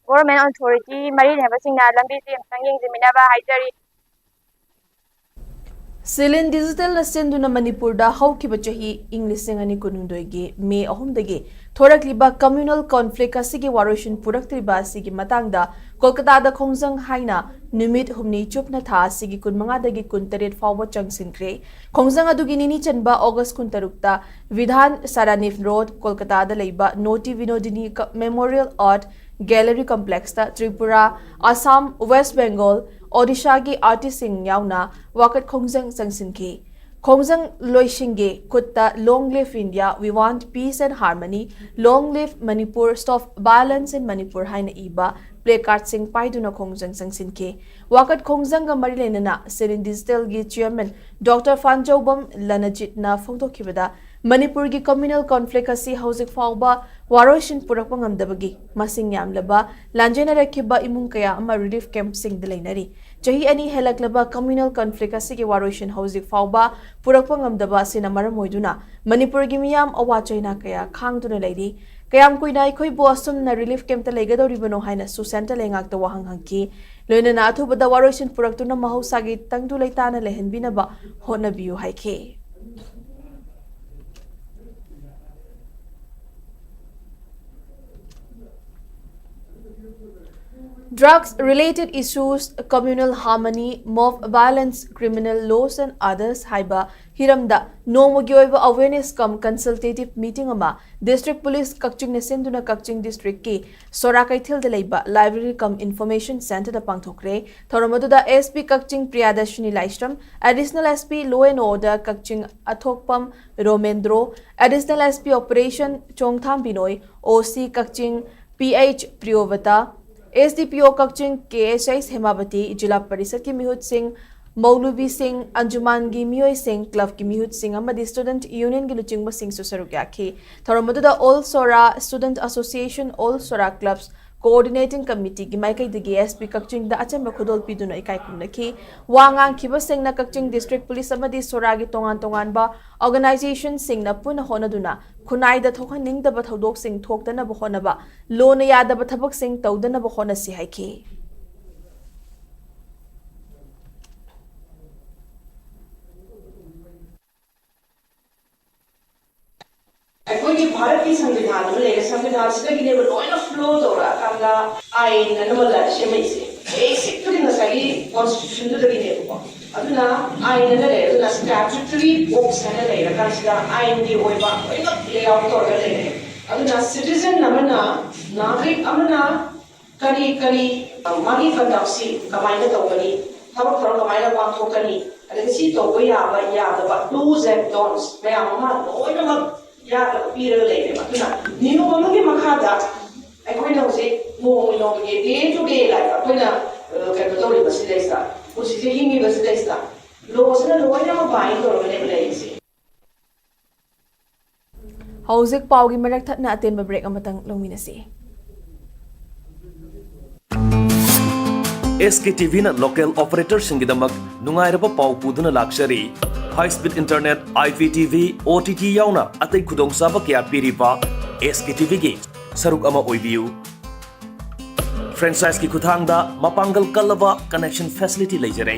government authority ꯃꯔꯤ ꯂꯩꯅꯕꯁꯤꯡꯅ ꯂꯝꯕꯤꯁꯦ ꯑꯃꯨꯛꯇꯪ ꯌꯦꯡꯁꯤꯟꯕꯤꯅꯕ ꯍꯥꯏꯖꯔꯤ꯫ ꯁꯤꯂꯤꯟ ꯗꯤꯖꯤꯇꯦꯜꯅ ꯁꯤꯟꯗꯨꯅ ꯃꯅꯤꯄꯨꯔꯗ ꯍꯧꯈꯤꯕ ꯆꯍꯤ ꯏꯪ ꯂꯤꯁꯤꯡ ꯑꯅꯤ ꯀꯨꯟꯍꯨꯝꯗꯣꯏꯒꯤ ꯃꯦ ꯑꯍꯨꯝꯗꯒꯤ ꯊꯣꯔꯛꯂꯤꯕ communal conflict ꯑꯁꯤꯒꯤ ꯋꯥꯔꯣꯏꯁꯤꯟ ꯄꯨꯔꯛꯇ꯭ꯔꯤꯕ ꯑꯁꯤꯒꯤ ꯃꯇꯥꯡꯗ ꯀꯣꯜꯀꯇꯥꯗ ꯈꯣꯡꯖꯪ ꯍꯥꯏꯅ ꯅꯨꯃꯤꯠ ꯍꯨꯝꯅꯤ ꯆꯨꯞꯅ ꯊꯥ ꯑꯁꯤꯒꯤ ꯀꯨꯟꯃꯉꯥꯗꯒꯤ ꯀꯨꯟꯇꯔꯦꯠ ꯐꯥꯎꯕ ꯆꯪꯁꯤꯟꯈ꯭ꯔꯦ꯫ ꯈꯣꯡꯖꯪ ꯑꯗꯨꯒꯤ ꯅꯤꯅꯤ ꯆꯟꯕ ꯑꯣꯒꯁ ꯀꯨꯟꯇꯔꯨꯛꯇ ꯕꯤꯙꯥꯟ ꯁꯔꯥꯅꯤꯐ ꯔꯣꯗ, ꯀꯣꯜꯀꯇꯥꯗ ꯂꯩꯕ ꯅꯣꯇꯤ ꯕꯤꯅꯣꯗꯤꯅꯤ ꯀ-, Memorial Art Gallery Complexꯇ ꯇ꯭ꯔꯤꯄꯨꯔꯥ, ꯑꯁꯥꯝ, ꯋꯦꯁ ꯕꯦꯡꯒꯣꯜ, ꯑꯣꯗꯤꯁꯥꯒꯤ artistꯁꯤꯡ ꯌꯥꯎꯅ ꯋꯥꯀꯠ ꯈꯣꯡꯖꯪ ꯆꯪꯁꯤꯟꯈꯤ꯫ ꯈꯣꯡꯖꯪ ꯂꯣꯏꯁꯤꯡꯒꯤ ꯈꯨꯠꯇ Long Live India, We Want Peace and Harmony, Long Live Manipur, Stop Violence in Manipur ꯍꯥꯏꯅ ꯏꯕ placardꯁꯤꯡ ꯄꯥꯏꯗꯨꯅ ꯈꯣꯡꯖꯪ ꯆꯪꯁꯤꯟꯈꯤ꯫ ꯋꯥꯀꯠ ꯈꯣꯡꯖꯪꯒ ꯃꯔꯤ ꯂꯩꯅꯅ ꯁꯤꯂꯤꯟ ꯗꯤꯖꯤꯇꯦꯜꯒꯤ chairman ꯗꯣꯛꯇꯔ ꯐꯥꯟꯖꯧꯕꯝ ꯂꯅꯖꯤꯠꯅ ꯐꯣꯡꯗꯣꯛꯈꯤꯕꯗ, ꯃꯅꯤꯄꯨꯔꯒꯤ communal conflict ꯑꯁꯤ ꯍꯧꯖꯤꯛ ꯐꯥꯎꯕ ꯋꯥꯔꯣꯏꯁꯤꯟ ꯄꯨꯔꯛꯄ ꯉꯝꯗꯕꯒꯤ ꯃꯁꯤꯡ ꯌꯥꯝꯂꯕ ꯂꯥꯟꯖꯦꯟꯅꯔꯛꯈꯤꯕ ꯏꯃꯨꯡ ꯀꯌꯥ ꯑꯃ relief campꯁꯤꯡꯗ ꯂꯩꯅꯔꯤ꯫ ꯆꯍꯤ ꯑꯅꯤ ꯍꯦꯜꯂꯛꯂꯕ communal conflict ꯑꯁꯤꯒꯤ ꯋꯥꯔꯣꯏꯁꯤꯟ ꯍꯧꯖꯤꯛ ꯐꯥꯎꯕ ꯄꯨꯔꯛꯄ ꯉꯝꯗꯕ ꯑꯁꯤꯅ ꯃꯔꯝ ꯑꯣꯏꯗꯨꯅ ꯃꯅꯤꯄꯨꯔꯒꯤ ꯃꯤꯌꯥꯝ ꯑꯋꯥ ꯆꯩꯅꯥ ꯀꯌꯥ ꯈꯥꯡꯗꯨꯅ ꯂꯩꯔꯤ꯫ ꯀꯌꯥꯝ ꯀꯨꯏꯅ ꯑꯩꯈꯣꯏꯕꯨ ꯑꯁꯨꯝꯅ relief campꯇ ꯂꯩꯒꯗꯧꯔꯤꯕꯅꯣ ꯍꯥꯏꯅ ꯁꯨꯁꯦꯟꯇ ꯂꯩꯉꯥꯛꯇ ꯋꯥꯍꯪ ꯍꯪꯈꯤ꯫ ꯂꯣꯏꯅꯅ ꯑꯊꯨꯕꯗ ꯋꯥꯔꯣꯏꯁꯤꯟ ꯄꯨꯔꯛꯇꯨꯅ ꯃꯍꯧꯁꯥꯒꯤ ꯇꯪꯗꯨ ꯂꯩꯇꯥꯅ ꯂꯩꯍꯟꯕꯤꯅꯕ ꯍꯣꯠꯅꯕꯤꯌꯨ ꯍꯥꯏꯈꯤ꯫ Drugs related issues, communal harmony, mob violence, criminal laws and others ꯍꯥꯏꯕ ꯍꯤꯔꯝꯗ ꯅꯣꯡꯃꯒꯤ ꯑꯣꯏꯕ awareness cum consultative meeting ꯑꯃ District Police ꯀꯛꯆꯤꯡꯅ ꯁꯤꯟꯗꯨꯅ ꯀꯛꯆꯤꯡ districtꯀꯤ ꯁꯣꯔꯥ ꯀꯩꯊꯦꯜꯗ ꯂꯩꯕ Library cum Information Centreꯗ ꯄꯥꯡꯊꯣꯛꯈ꯭ꯔꯦ꯫ ꯊꯧꯔꯝ ꯑꯗꯨꯗ SP Kakching Priyadarshini Laishram, Additional SP Law and Order ꯀꯛꯆꯤꯡ ꯑꯊꯣꯛꯄꯝ ꯔꯣꯃꯦꯟꯗ꯭ꯔꯣ, Additional SP Operation ꯆꯣꯡꯊꯥꯝ ꯕꯤꯅꯣꯏ, OC ꯀꯛꯆꯤꯡ PH ꯄ꯭ꯔꯤꯌꯣꯕꯇꯥ, ꯑꯦꯁ ꯗꯤ ꯄꯤ ꯑꯣ ꯀꯛꯆꯤꯡ, ꯀꯦ ꯑꯦꯁ ꯑꯩꯆ ꯍꯦꯃꯥꯕꯇꯤ, ꯖꯤꯂꯥ ꯄꯔꯤꯁꯠꯀꯤ ꯃꯤꯍꯨꯠꯁꯤꯡ, ꯃꯧꯂꯨꯕꯤꯁꯤꯡ, ꯑꯟꯖꯨꯃꯥꯟꯒꯤ ꯃꯤꯑꯣꯏꯁꯤꯡ, ꯀ꯭ꯂꯕꯀꯤ ꯃꯤꯍꯨꯠꯁꯤꯡ ꯑꯃꯗꯤ ꯁ꯭ꯇꯨꯗꯦꯟꯠ ꯌꯨꯅꯤꯌꯟꯒꯤ ꯂꯨꯆꯤꯡꯕꯁꯤꯡꯁꯨ ꯁꯔꯨꯛ ꯌꯥꯈꯤ꯫ ꯊꯧꯔꯝ ꯑꯗꯨꯗ all Sora student association, all Sora clubs coordinating ꯀꯃꯤꯇꯤꯒꯤ ꯃꯥꯏꯀꯩꯗꯒꯤ ꯑꯦꯁ ꯄꯤ ꯀꯛꯆꯤꯡꯗ ꯑꯆꯝꯕ ꯈꯨꯗꯣꯜ ꯄꯤꯗꯨꯅ ꯏꯀꯥꯏ ꯈꯨꯝꯅꯈꯤ꯫ ꯋꯥ ꯉꯥꯡꯈꯤꯕꯁꯤꯡꯅ ꯀꯛꯆꯤꯡ ꯗꯤꯁꯇ꯭ꯔꯤꯛ ꯄꯨꯂꯤꯁ ꯑꯃꯗꯤ ꯁꯣꯔꯥꯒꯤ ꯇꯣꯉꯥꯟ ꯇꯣꯉꯥꯟꯕ ꯑꯣꯔꯒꯅꯥꯏꯖꯦꯁꯟꯁꯤꯡꯅ ꯄꯨꯟꯅ ꯍꯣꯠꯅꯗꯨꯅ ꯈꯨꯟꯅꯥꯏꯗ ꯊꯣꯛꯍꯟꯅꯤꯡꯗꯕ ꯊꯧꯗꯣꯛꯁꯤꯡ ꯊꯣꯛꯇꯅꯕ ꯍꯣꯠꯅꯕ, ꯂꯣꯅ ꯌꯥꯗꯕ ꯊꯕꯛꯁꯤꯡ ꯇꯧꯗꯅꯕ ꯍꯣꯠꯅꯁꯤ ꯍꯥꯏꯈꯤ꯫ ꯑꯩꯈꯣꯏꯒꯤ ꯚꯥꯔꯠꯀꯤ ꯁꯪꯕꯤꯙꯥꯟ ꯑꯃ ꯂꯩꯔꯦ꯫ ꯁꯪꯕꯤꯙꯥꯟꯁꯤꯗꯒꯤꯅꯦꯕ ꯂꯣꯏꯅ ꯐ꯭ꯂꯣ ꯇꯧꯔꯛꯑꯀꯥꯟꯗ ꯑꯥꯏꯟ ꯑꯅ ꯑꯃ ꯂ-, ꯁꯦꯝꯃꯛꯏꯁꯦ꯫ ꯕꯦꯁꯤꯛꯇꯨꯗꯤ ꯉꯁꯥꯏꯒꯤ ꯀꯣꯟꯁꯇꯤꯇ꯭ꯌꯨꯁꯟꯗꯨꯗꯒꯤꯅꯦꯕꯀꯣ꯫ ꯑꯗꯨꯅ ꯑꯥꯏꯟ ꯑꯅ ꯂꯩꯔꯦ, ꯑꯗꯨꯅ ꯁ꯭ꯇꯦꯆꯨꯇꯔꯤ ꯕꯣꯛꯁ ꯍꯥꯏꯅ ꯂꯩꯔꯀꯥꯟꯁꯤꯗ ꯑꯥꯏꯟꯒꯤ ꯑꯣꯏꯕ ꯂꯣꯏꯅꯃꯛ ꯂꯦ ꯑꯥꯎꯠ ꯇꯧꯔꯒ ꯂꯩꯔꯦ꯫ ꯑꯗꯨꯅ ꯁꯤꯇꯤꯖꯟ ꯑꯃꯅ, ꯅꯥꯒꯔꯤꯛ ꯑꯃꯅ ꯀꯔꯤ ꯀꯔꯤ, ꯑ, ꯃꯥꯒꯤ ꯀꯟꯗꯛꯁꯤ ꯀꯃꯥꯏꯅ ꯇꯧꯒꯅꯤ, ꯊꯕꯛ ꯊꯧꯔꯝ ꯀꯃꯥꯏꯅ ꯄꯥꯡꯊꯣꯛꯀꯅꯤ, ꯑꯗꯒꯤ ꯁꯤ ꯇꯧꯕ ꯌꯥꯕ ꯌꯥꯗꯕ do's and don'ts ꯃꯌꯥꯝ ꯑꯃ ꯂꯣꯏꯅꯃꯛ ꯌꯥꯗꯕ ꯄꯤꯔꯒ ꯂꯩꯔꯦꯕ꯫ ꯑꯗꯨꯅ ꯅꯤꯌꯣꯝ ꯑꯃꯒꯤ ꯃꯈꯥꯗ ꯑꯩꯈꯣꯏꯅ ꯍꯧꯖꯤꯛ ꯅꯣꯡꯃ ꯅꯣꯡꯃꯒꯤ day to day life ꯑꯩꯈꯣꯏꯅ, ꯑ, ꯀꯩꯅꯣ ꯇꯧꯔꯤꯕꯁꯤꯗꯩꯁꯤꯗ, ꯄꯨꯟꯁꯤꯁꯦ ꯍꯤꯡꯉꯤꯕꯁꯤꯗꯩꯁꯤꯗ ꯂꯣꯁꯤꯅ ꯂꯣꯏꯅꯃꯛ ꯕꯥꯏꯟ ꯇꯧꯔꯒꯅꯦꯕ ꯂꯩꯔꯤꯁꯦ꯫ ꯍꯧꯖꯤꯛ ꯄꯥꯎꯒꯤ ꯃꯔꯛ ꯊꯠꯅ ꯑꯇꯦꯟꯕ ꯕ꯭ꯔꯦꯛ ꯑꯃꯇꯪ ꯂꯧꯃꯤꯟꯅꯁꯤ꯫ ꯑꯦꯁ ꯀꯦ ꯇꯤ ꯚꯤꯅ ꯂꯣꯀꯦꯜ ꯑꯣꯄꯔꯦꯇꯔꯁꯤꯡꯒꯤꯗꯃꯛ ꯅꯨꯡꯉꯥꯏꯔꯕ ꯄꯥꯎ ꯄꯨꯗꯨꯅ ꯂꯥꯛꯆꯔꯤ꯫ High speed internet, I P T V, O T T ꯌꯥꯎꯅ ꯑꯇꯩ ꯈꯨꯗꯣꯡꯆꯥꯕ ꯀꯌꯥ ꯄꯤꯔꯤꯕ ꯑꯦꯁ ꯀꯦ ꯇꯤ ꯚꯤꯒꯤ ꯁꯔꯨꯛ ꯑꯃ ꯑꯣꯏꯕꯤꯌꯨ꯫ ꯐ꯭ꯔꯦꯟꯆꯥꯏꯖꯀꯤ ꯈꯨꯠꯊꯥꯡꯗ ꯃꯄꯥꯡꯒꯜ ꯀꯜꯂꯕ ꯀꯅꯦꯛꯁꯟ ꯐꯦꯁꯤꯂꯤꯇꯤ ꯂꯩꯖꯔꯦ꯫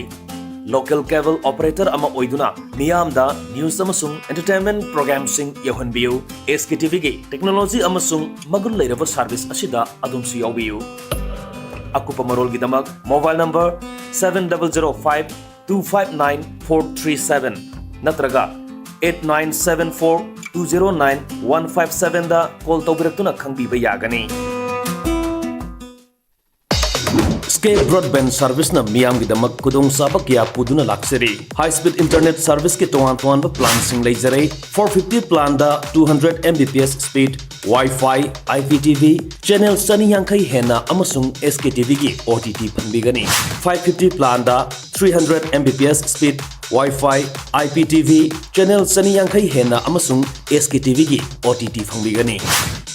ꯂꯣꯀꯦꯜ ꯀꯦꯕꯜ ꯑꯣꯄꯔꯦꯇꯔ ꯑꯃ ꯑꯣꯏꯗꯨꯅ ꯃꯤꯌꯥꯝꯗ ꯅ꯭ꯌꯨꯁ ꯑꯃꯁꯨꯡ ꯑꯦꯟꯇꯔꯇꯦꯟꯃꯦꯟꯠ ꯄ꯭ꯔꯣꯒ꯭ꯔꯥꯝꯁꯤꯡ ꯌꯧꯍꯟꯕꯤꯌꯨ꯫ ꯑꯦꯁ ꯀꯦ ꯇꯤ ꯚꯤꯒꯤ ꯇꯦꯛꯅꯣꯂꯣꯖꯤ ꯑꯃꯁꯨꯡ ꯃꯒꯨꯟ ꯂꯩꯔꯕ ꯁꯔꯚꯤꯁ ꯑꯁꯤꯗ ꯑꯗꯣꯝꯁꯨ ꯌꯥꯎꯕꯤꯌꯨ꯫ ꯑꯀꯨꯞꯄ ꯃꯔꯣꯜꯒꯤꯗꯃꯛ mobile number seven double zero five two five nine four three seven ꯅꯠꯇ꯭ꯔꯒ eight nine seven four two zero nine one five seven ꯗ ꯀꯣꯜ ꯇꯧꯕꯤꯔꯛꯇꯨꯅ ꯈꯪꯕꯤꯕ ꯌꯥꯒꯅꯤ꯫ ꯁ꯭ꯀꯦꯞ ꯕ꯭ꯔꯣꯗꯕꯦꯟ ꯁꯔꯚꯤꯁꯅ ꯃꯤꯌꯥꯝꯒꯤꯗꯃꯛ ꯈꯨꯗꯣꯡꯆꯥꯕ ꯀꯌꯥ ꯄꯨꯗꯨꯅ ꯂꯥꯛꯆꯔꯤ꯫ ꯍꯥꯏ ꯁ꯭ꯄꯤꯗ ꯏꯟꯇꯔꯅꯦꯠ ꯁꯔꯚꯤꯁꯀꯤ ꯇꯣꯉꯥꯟ ꯇꯣꯉꯥꯟꯕ ꯄ꯭ꯂꯥꯟꯁꯤꯡ ꯂꯩꯖꯔꯦ꯫ Four fifty ꯄ꯭ꯂꯥꯟꯗ two hundred M B P S speed, Wi-Fi, I P T V, channel ꯆꯅꯤ ꯌꯥꯡꯈꯩ ꯍꯦꯟꯅ ꯑꯃꯁꯨꯡ S K T Vꯒꯤ O T T ꯐꯪꯕꯤꯒꯅꯤ꯫ Five fifty planꯗ three hundred M B P S speed Wi-Fi, I P T V, channel ꯆꯅꯤ ꯌꯥꯡꯈꯩ ꯍꯦꯟꯅ ꯑꯃꯁꯨꯡ S K T Vꯒꯤ O T T ꯐꯪꯕꯤꯒꯅꯤ꯫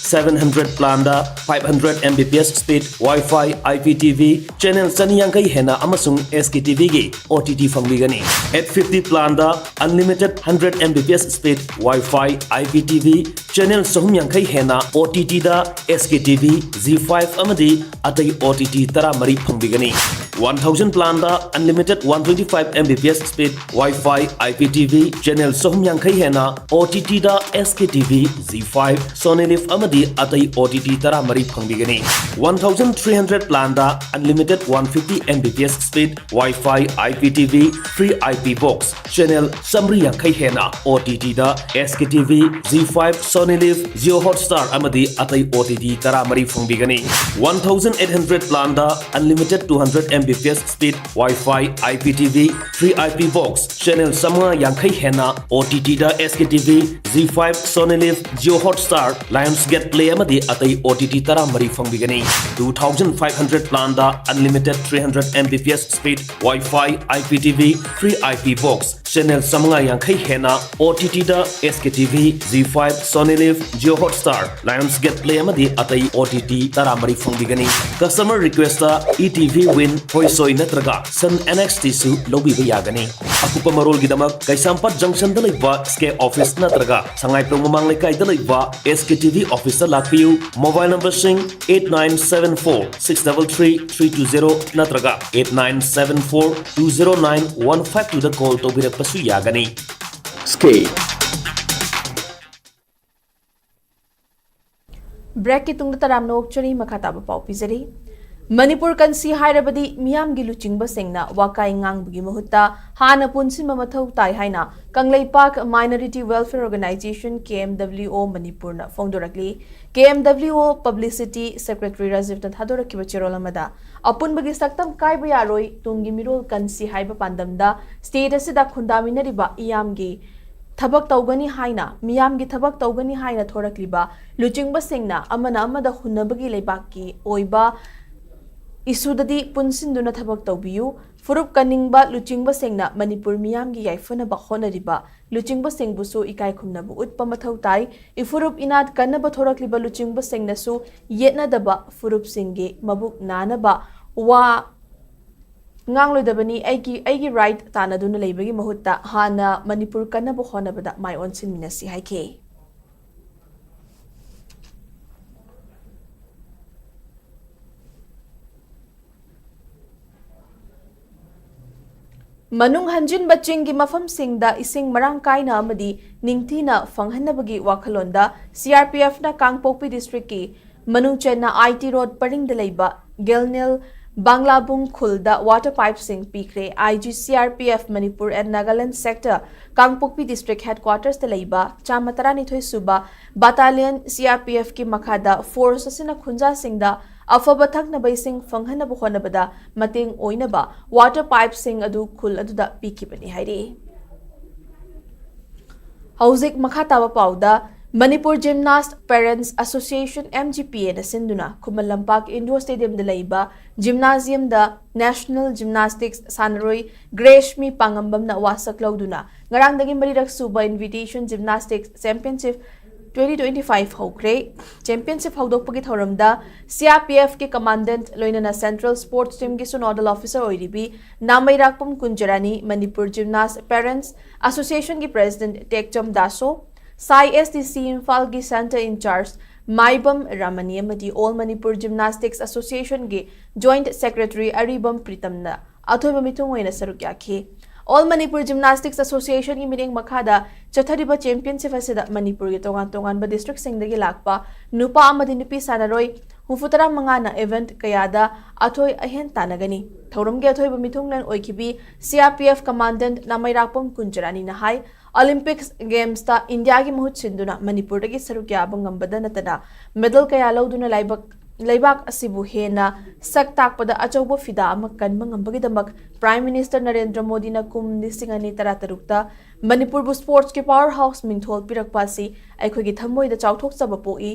Seven hundred planꯗ five hundred M B P S speed Wi-Fi, I P T V, channel ꯆꯅꯤ ꯌꯥꯡꯈꯩ ꯍꯦꯟꯅ ꯑꯃꯁꯨꯡ S K T Vꯒꯤ O T T ꯐꯪꯕꯤꯒꯅꯤ꯫ Eight fifty planꯗ unlimited hundred M B P S speed Wi-Fi, I P T V, channel ꯆꯍꯨꯝ ꯌꯥꯡꯈꯩ ꯍꯦꯟꯅ O T Tꯗ S K T V, Zee five ꯑꯃꯗꯤ ꯑꯇꯩ O T T ꯇꯔꯥꯃꯔꯤ ꯐꯪꯕꯤꯒꯅꯤ꯫ One thousand planꯗ unlimited one twenty five M B P S speed Wi-Fi, I P T V, channel ꯆꯍꯨꯝ ꯌꯥꯡꯈꯩ ꯍꯦꯟꯅ O T Tꯗ S K T V, Zee five, Sony Liv ꯑꯃꯗꯤ ꯑꯇꯩ O T T ꯇꯔꯥꯃꯔꯤ ꯐꯪꯕꯤꯒꯅꯤ꯫ One thousand three hundred planꯗ unlimited one fifty M B P S speed Wi-Fi, I P T V, free I P box, channel ꯆꯥꯃꯔꯤ ꯌꯥꯡꯈꯩ ꯍꯦꯟꯅ O T Tꯗ S K T V, Zee five, Sony Liv, Jio Hotstar ꯑꯃꯗꯤ ꯑꯇꯩ O T T ꯇꯔꯥꯃꯔꯤ ꯐꯪꯕꯤꯒꯅꯤ꯫ One thousand eight hundred planꯗ unlimited two hundred M B P S speed Wi-Fi, I P T V, free I P box, channel ꯆꯥꯃꯉꯥ ꯌꯥꯡꯈꯩ ꯍꯦꯟꯅ O T Tꯗ S K T V, Zee five, Sony Liv, Jio Hotstar, Lionsgate Play ꯑꯃꯗꯤ ꯑꯇꯩ O T T ꯇꯔꯥꯃꯔꯤ ꯐꯪꯕꯤꯒꯅꯤ꯫ Two thousand five hundred planꯗ unlimited three hundred M B P S speed Wi-Fi, I P T V, free I P box, channel ꯆꯥꯃꯉꯥ ꯌꯥꯡꯈꯩ ꯍꯦꯟꯅ O T Tꯗ S K T V, Zee five, Sony Liv, Jio Hotstar, Lionsgate Play ꯑꯃꯗꯤ ꯑꯇꯩ O T T ꯇꯔꯥꯃꯔꯤ ꯐꯪꯕꯤꯒꯅꯤ꯫ Customer requestꯇ E T V Win, ꯍꯣꯏꯁꯣꯏ ꯅꯠꯇ꯭ꯔꯒ Sun N X Tꯁꯨ ꯂꯧꯕꯤꯕ ꯌꯥꯒꯅꯤ꯫ ꯑꯀꯨꯞꯄ ꯃꯔꯣꯜꯒꯤꯗꯃꯛ ꯀꯩꯁꯥꯝꯄꯥꯠ Junctionꯗ ꯂꯩꯕ S K Office ꯅꯠꯇ꯭ꯔꯒ ꯁꯉꯥꯏꯄ꯭ꯔꯧ ꯃꯃꯥꯡ ꯂꯩꯀꯥꯏꯗ ꯂꯩꯕ S K T V Officeꯇ ꯂꯥꯛꯄꯤꯌꯨ꯫ Mobile numberꯁꯤꯡ eight nine seven four six double three three two zero ꯅꯠꯇ꯭ꯔꯒ eight nine seven four two zero nine one five twoꯗ call ꯇꯧꯕꯤꯔꯛꯄꯁꯨ ꯌꯥꯒꯅꯤ꯫ S K Breakꯀꯤ ꯇꯨꯡꯗ ꯇꯔꯥꯝꯅ ꯑꯣꯛꯆꯔꯤ꯫ ꯃꯈꯥ ꯇꯥꯕ ꯄꯥꯎ ꯄꯤꯖꯔꯤ꯫ ꯃꯅꯤꯄꯨꯔ ꯀꯟꯁꯤ ꯍꯥꯏꯔꯕꯗꯤ ꯃꯤꯌꯥꯝꯒꯤ ꯂꯨꯆꯤꯡꯕꯁꯤꯡꯅ ꯋꯥꯀꯥꯏ ꯉꯥꯡꯕꯒꯤ ꯃꯍꯨꯠꯇ ꯍꯥꯟꯅ ꯄꯨꯟꯁꯤꯟꯕ ꯃꯊꯧ ꯇꯥꯏ ꯍꯥꯏꯅ Kangleipak Minority Welfare Organisation, K M W O, ꯃꯅꯤꯄꯨꯔꯅ ꯐꯣꯡꯗꯣꯔꯛꯂꯤ꯫ K M W O Publicity Secretary ꯔꯥꯖꯤꯕꯅ ꯊꯥꯗꯣꯔꯛꯈꯤꯕ ꯆꯦꯔꯣꯜ ꯑꯃꯗ ꯑꯄꯨꯟꯕꯒꯤ ꯁꯛꯇꯝ ꯀꯥꯏꯕ ꯌꯥꯔꯣꯏ, ꯇꯨꯡꯒꯤ ꯃꯤꯔꯣꯜ ꯀꯟꯁꯤ ꯍꯥꯏꯕ ꯄꯥꯟꯗꯝꯗ state ꯑꯁꯤꯗ ꯈꯨꯟꯗꯥꯃꯤꯟꯅꯔꯤꯕ ꯏꯌꯥꯝꯒꯤ ꯊꯕꯛ ꯇꯧꯒꯅꯤ ꯍꯥꯏꯅ, ꯃꯤꯌꯥꯝꯒꯤ ꯊꯕꯛ ꯇꯧꯒꯅꯤ ꯍꯥꯏꯅ ꯊꯣꯔꯛꯂꯤꯕ ꯂꯨꯆꯤꯡꯕꯁꯤꯡꯅ ꯑꯃꯅ ꯑꯃꯗ ꯍꯨꯟꯅꯕꯒꯤ ꯂꯩꯕꯥꯛꯀꯤ ꯑꯣꯏꯕ ꯏꯁꯨꯗꯗꯤ ꯄꯨꯟꯁꯤꯟꯗꯨꯅ ꯊꯕꯛ ꯇꯧꯕꯤꯌꯨ꯫ ꯐꯨꯔꯨꯞ ꯀꯟꯅꯤꯡꯕ ꯂꯨꯆꯤꯡꯕꯁꯤꯡꯅ ꯃꯅꯤꯄꯨꯔ ꯃꯤꯌꯥꯝꯒꯤ ꯌꯥꯏꯐꯅꯕ ꯍꯣꯠꯅꯔꯤꯕ ꯂꯨꯆꯤꯡꯕꯁꯤꯡꯕꯨꯁꯨ ꯏꯀꯥꯏ ꯈꯨꯝꯅꯕ ꯎꯠꯄ ꯃꯊꯧ ꯇꯥꯏ꯫ ꯏꯐꯨꯔꯨꯞ ꯏꯅꯥꯠ ꯀꯟꯅꯕ ꯊꯣꯔꯛꯂꯤꯕ ꯂꯨꯆꯤꯡꯕꯁꯤꯡꯅꯁꯨ ꯌꯦꯠꯅꯗꯕ ꯐꯨꯔꯨꯞꯁꯤꯡꯒꯤ ꯃꯕꯨꯛ ꯅꯥꯅꯕ ꯋꯥ ꯉꯥꯡꯂꯣꯏꯗꯕꯅꯤ꯫ ꯑꯩꯒꯤ, ꯑꯩꯒꯤ right ꯇꯥꯟꯅꯗꯨꯅ ꯂꯩꯕꯒꯤ ꯃꯍꯨꯠꯇ ꯍꯥꯟꯅ ꯃꯅꯤꯄꯨꯔ ꯀꯟꯅꯕ ꯍꯣꯠꯅꯕꯗ ꯃꯥꯏ ꯑꯣꯟꯁꯤꯟꯃꯤꯟꯅꯁꯤ ꯍꯥꯏꯈꯤ꯫ ꯃꯅꯨꯡ ꯍꯟꯖꯤꯟꯕ ꯆꯤꯡꯒꯤ ꯃꯐꯝꯁꯤꯡꯗ ꯏꯁꯤꯡ ꯃꯔꯥꯡ ꯀꯥꯏꯅ ꯑꯃꯗꯤ ꯅꯤꯡꯊꯤꯅ ꯐꯪꯍꯟꯅꯕꯒꯤ ꯋꯥꯈꯜꯂꯣꯟꯗ CRPFꯅ ꯀꯥꯡꯄꯣꯛꯄꯤ districtꯀꯤ ꯃꯅꯨꯡ ꯆꯟꯅ IT road ꯄꯔꯤꯡꯗ ꯂꯩꯕ ꯒꯦꯜꯅꯦꯜ ꯕꯥꯡꯂꯥꯕꯨꯡ ꯈꯨꯜꯗ water pipeꯁꯤꯡ ꯄꯤꯈ꯭ꯔꯦ꯫ IGCRPF Manipur and Nagaland sector, Kangpokpi district headquartersꯇ ꯂꯩꯕ ꯆꯥꯝꯃ ꯇꯔꯥꯅꯤꯊꯣꯏ ꯁꯨꯕ battalion CRPFꯀꯤ ꯃꯈꯥꯗ force ꯑꯁꯤꯅ ꯈꯨꯟꯖꯥꯁꯤꯡꯗ ꯑꯐꯕ ꯊꯛꯅꯕ ꯏꯁꯤꯡ ꯐꯪꯍꯟꯅꯕ ꯍꯣꯠꯅꯕꯗ ꯃꯇꯦꯡ ꯑꯣꯏꯅꯕ water pipeꯁꯤꯡ ꯑꯗꯨ ꯈꯨꯜ ꯑꯗꯨꯗ ꯄꯤꯈꯤꯕꯅꯤ ꯍꯥꯏꯔꯤ꯫ ꯍꯧꯖꯤꯛ ꯃꯈꯥ ꯇꯥꯕ ꯄꯥꯎꯗ, Manipur Gymnast Parents Association, MGPAꯅ ꯁꯤꯟꯗꯨꯅ ꯈꯨꯃꯟ ꯂꯝꯄꯥꯛ indoor stadiumꯗ ꯂꯩꯕ gymnasiumꯗ national gymnastics ꯁꯥꯟꯅꯔꯣꯏ ꯒ꯭ꯔꯦꯁꯃꯤ ꯄꯥꯉꯝꯕꯝꯅ ꯋꯥꯁꯛ ꯂꯧꯗꯨꯅ ꯉꯔꯥꯡꯗꯒꯤ ꯃꯔꯤꯔꯛ ꯁꯨꯕ invitation gymnastics championship twenty twenty-five ꯍꯧꯈ꯭ꯔꯦ꯫ Championship ꯍꯧꯗꯣꯛꯄꯒꯤ ꯊꯧꯔꯝꯗ CRPFꯀꯤ commandant ꯂꯣꯏꯅꯅ central sports teamꯒꯤꯁꯨ nodal officer ꯑꯣꯏꯔꯤꯕꯤ ꯅꯥꯃꯩꯔꯥꯛꯄꯝ ꯀꯨꯟꯖꯔꯥꯅꯤ, Manipur Gymnast Parents Associationꯒꯤ president ꯇꯦꯛꯆꯝ ꯗꯥꯁꯣ, SAI STC ꯏꯝꯐꯥꯜꯒꯤ center in charge ꯃꯥꯏꯕꯝ ꯔꯥꯃꯅꯤ ꯑꯃꯗꯤ All Manipur Gymnastics Associationꯒꯤ joint secretary ꯑꯔꯤꯕꯝ ꯄ꯭ꯔꯤꯇꯝꯅ ꯑꯊꯣꯏꯕ ꯃꯤꯊꯨꯡ ꯑꯣꯏꯅ ꯁꯔꯨꯛ ꯌꯥꯈꯤ꯫ All Manipur Gymnastics Associationꯒꯤ ꯃꯤꯠꯌꯦꯡ ꯃꯈꯥꯗ ꯆꯠꯊꯔꯤꯕ championship ꯑꯁꯤꯗ ꯃꯅꯤꯄꯨꯔꯒꯤ ꯇꯣꯉꯥꯟ ꯇꯣꯉꯥꯟꯕ districtꯁꯤꯡꯗꯒꯤ ꯂꯥꯛꯄ ꯅꯨꯄꯥ ꯑꯃꯗꯤ ꯅꯨꯄꯤ ꯁꯥꯟꯅꯔꯣꯏ ꯍꯨꯝꯐꯨꯇꯔꯥ ꯃꯉꯥꯅ event ꯀꯌꯥꯗ ꯑꯊꯣꯏ ꯑꯍꯦꯟ ꯇꯥꯟꯅꯒꯅꯤ꯫ ꯊꯧꯔꯝꯒꯤ ꯑꯊꯣꯏꯕ ꯃꯤꯊꯨꯡꯂꯦꯟ ꯑꯣꯏꯈꯤꯕꯤ CRPF commandant ꯅꯥꯃꯩꯔꯥꯛꯄꯝ ꯀꯨꯟꯖꯔꯥꯅꯤꯅ ꯍꯥꯏ, Olympics Gamesꯇ ꯏꯟꯗꯤꯌꯥꯒꯤ ꯃꯍꯨꯠ ꯁꯤꯟꯗꯨꯅ ꯃꯅꯤꯄꯨꯔꯗꯒꯤ ꯁꯔꯨꯛ ꯌꯥꯕ ꯉꯝꯕꯗ ꯅꯠꯇꯅ medal ꯀꯌꯥ ꯂꯧꯗꯨꯅ ꯂꯥꯏꯕꯛ ꯂꯩꯕꯥꯛ ꯑꯁꯤꯕꯨ ꯍꯦꯟꯅ ꯁꯛ ꯇꯥꯛꯄꯗ ꯑꯆꯧꯕ ꯐꯤꯗꯥ ꯑꯃ ꯀꯟꯕ ꯉꯝꯕꯒꯤꯗꯃꯛ Prime Minister ꯅꯔꯦꯟꯗ꯭ꯔ ꯃꯣꯗꯤꯅ ꯀꯨꯝ ꯂꯤꯁꯤꯡ ꯑꯅꯤ ꯇꯔꯥꯇꯔꯨꯛꯇ ꯃꯅꯤꯄꯨꯔꯕꯨ sportsꯀꯤ power house ꯃꯤꯡꯊꯣꯜ ꯄꯤꯔꯛꯄ ꯑꯁꯤ ꯑꯩꯈꯣꯏꯒꯤ ꯊꯃꯣꯏꯗ ꯆꯥꯎꯊꯣꯛꯆꯕ ꯄꯣꯛꯏ꯫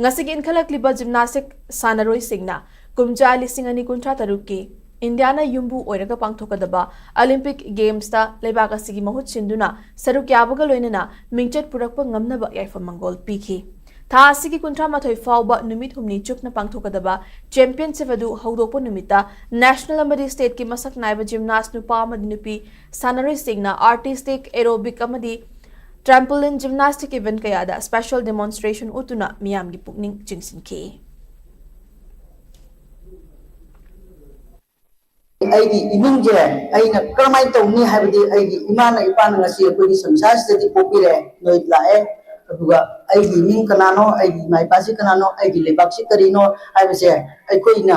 ꯉꯁꯤꯒꯤ ꯏꯟꯈꯠꯂꯛꯂꯤꯕ gymnastic ꯁꯥꯟꯅꯔꯣꯏꯁꯤꯡꯅ ꯀꯨꯝꯖꯥ ꯂꯤꯁꯤꯡ ꯑꯅꯤ ꯀꯨꯟꯊ꯭ꯔꯥ ꯇꯔꯨꯛꯀꯤ ꯏꯟꯗꯤꯌꯥꯅ ꯌꯨꯝꯕꯨ ꯑꯣꯏꯔꯒ ꯄꯥꯡꯊꯣꯛꯀꯗꯕ Olympic Gamesꯇ ꯂꯩꯕꯥꯛ ꯑꯁꯤꯒꯤ ꯃꯍꯨꯠ ꯁꯤꯟꯗꯨꯅ ꯁꯔꯨꯛ ꯌꯥꯕꯒ ꯂꯣꯏꯅꯅ ꯃꯤꯡꯆꯠ ꯄꯨꯔꯛꯄ ꯉꯝꯅꯕ ꯌꯥꯏꯐ ꯃꯪꯒꯣꯜ ꯄꯤꯈꯤ꯫ ꯊꯥ ꯑꯁꯤꯒꯤ ꯀꯨꯟꯊ꯭ꯔꯥ ꯃꯥꯊꯣꯏ ꯐꯥꯎꯕ ꯅꯨꯃꯤꯠ ꯍꯨꯝꯅꯤ ꯆꯨꯞꯅ ꯄꯥꯡꯊꯣꯛꯀꯗꯕ championship ꯑꯗꯨ ꯍꯧꯗꯣꯛꯄ ꯅꯨꯃꯤꯠꯇ national ꯑꯃꯗꯤ stateꯀꯤ ꯃꯁꯛ ꯅꯥꯏꯕ gymnast ꯅꯨꯄꯥ ꯑꯃꯗꯤ ꯅꯨꯄꯤ ꯁꯥꯟꯅꯔꯣꯏꯁꯤꯡꯅ artistic, aerobic ꯑꯃꯗꯤ trampoline gymnastic event ꯀꯌꯥꯗ special demonstration ꯎꯠꯇꯨꯅ ꯃꯤꯌꯥꯝꯒꯤ ꯄꯨꯛꯅꯤꯡ ꯆꯤꯡꯁꯤꯟꯈꯤ꯫ ꯑꯩꯒꯤ ꯏꯃꯤꯡꯁꯦ ꯑꯩꯅ ꯀꯔꯝꯍꯥꯏꯅ ꯇꯧꯅꯤ ꯍꯥꯏꯕꯗꯤ ꯑꯩꯒꯤ ꯏꯃꯥꯅ ꯏꯄꯥꯅ ꯉꯁꯤ ꯑꯩꯈꯣꯏꯒꯤ ꯁꯪꯁꯥꯔꯁꯤꯗꯗꯤ ꯄꯣꯛꯄꯤꯔꯦ, ꯅꯣꯏ ꯂꯥꯛꯑꯦ꯫ ꯑꯗꯨꯒ ꯑꯩꯒꯤ ꯏꯃꯤꯡ ꯀꯅꯥꯅꯣ, ꯑꯩꯒꯤ ꯏꯃꯥ ꯏꯄꯥꯁꯤ ꯀꯅꯥꯅꯣ, ꯑꯩꯒꯤ ꯂꯩꯕꯥꯛꯁꯤ ꯀꯔꯤꯅꯣ ꯍꯥꯏꯕꯁꯦ ꯑꯩꯈꯣꯏꯅ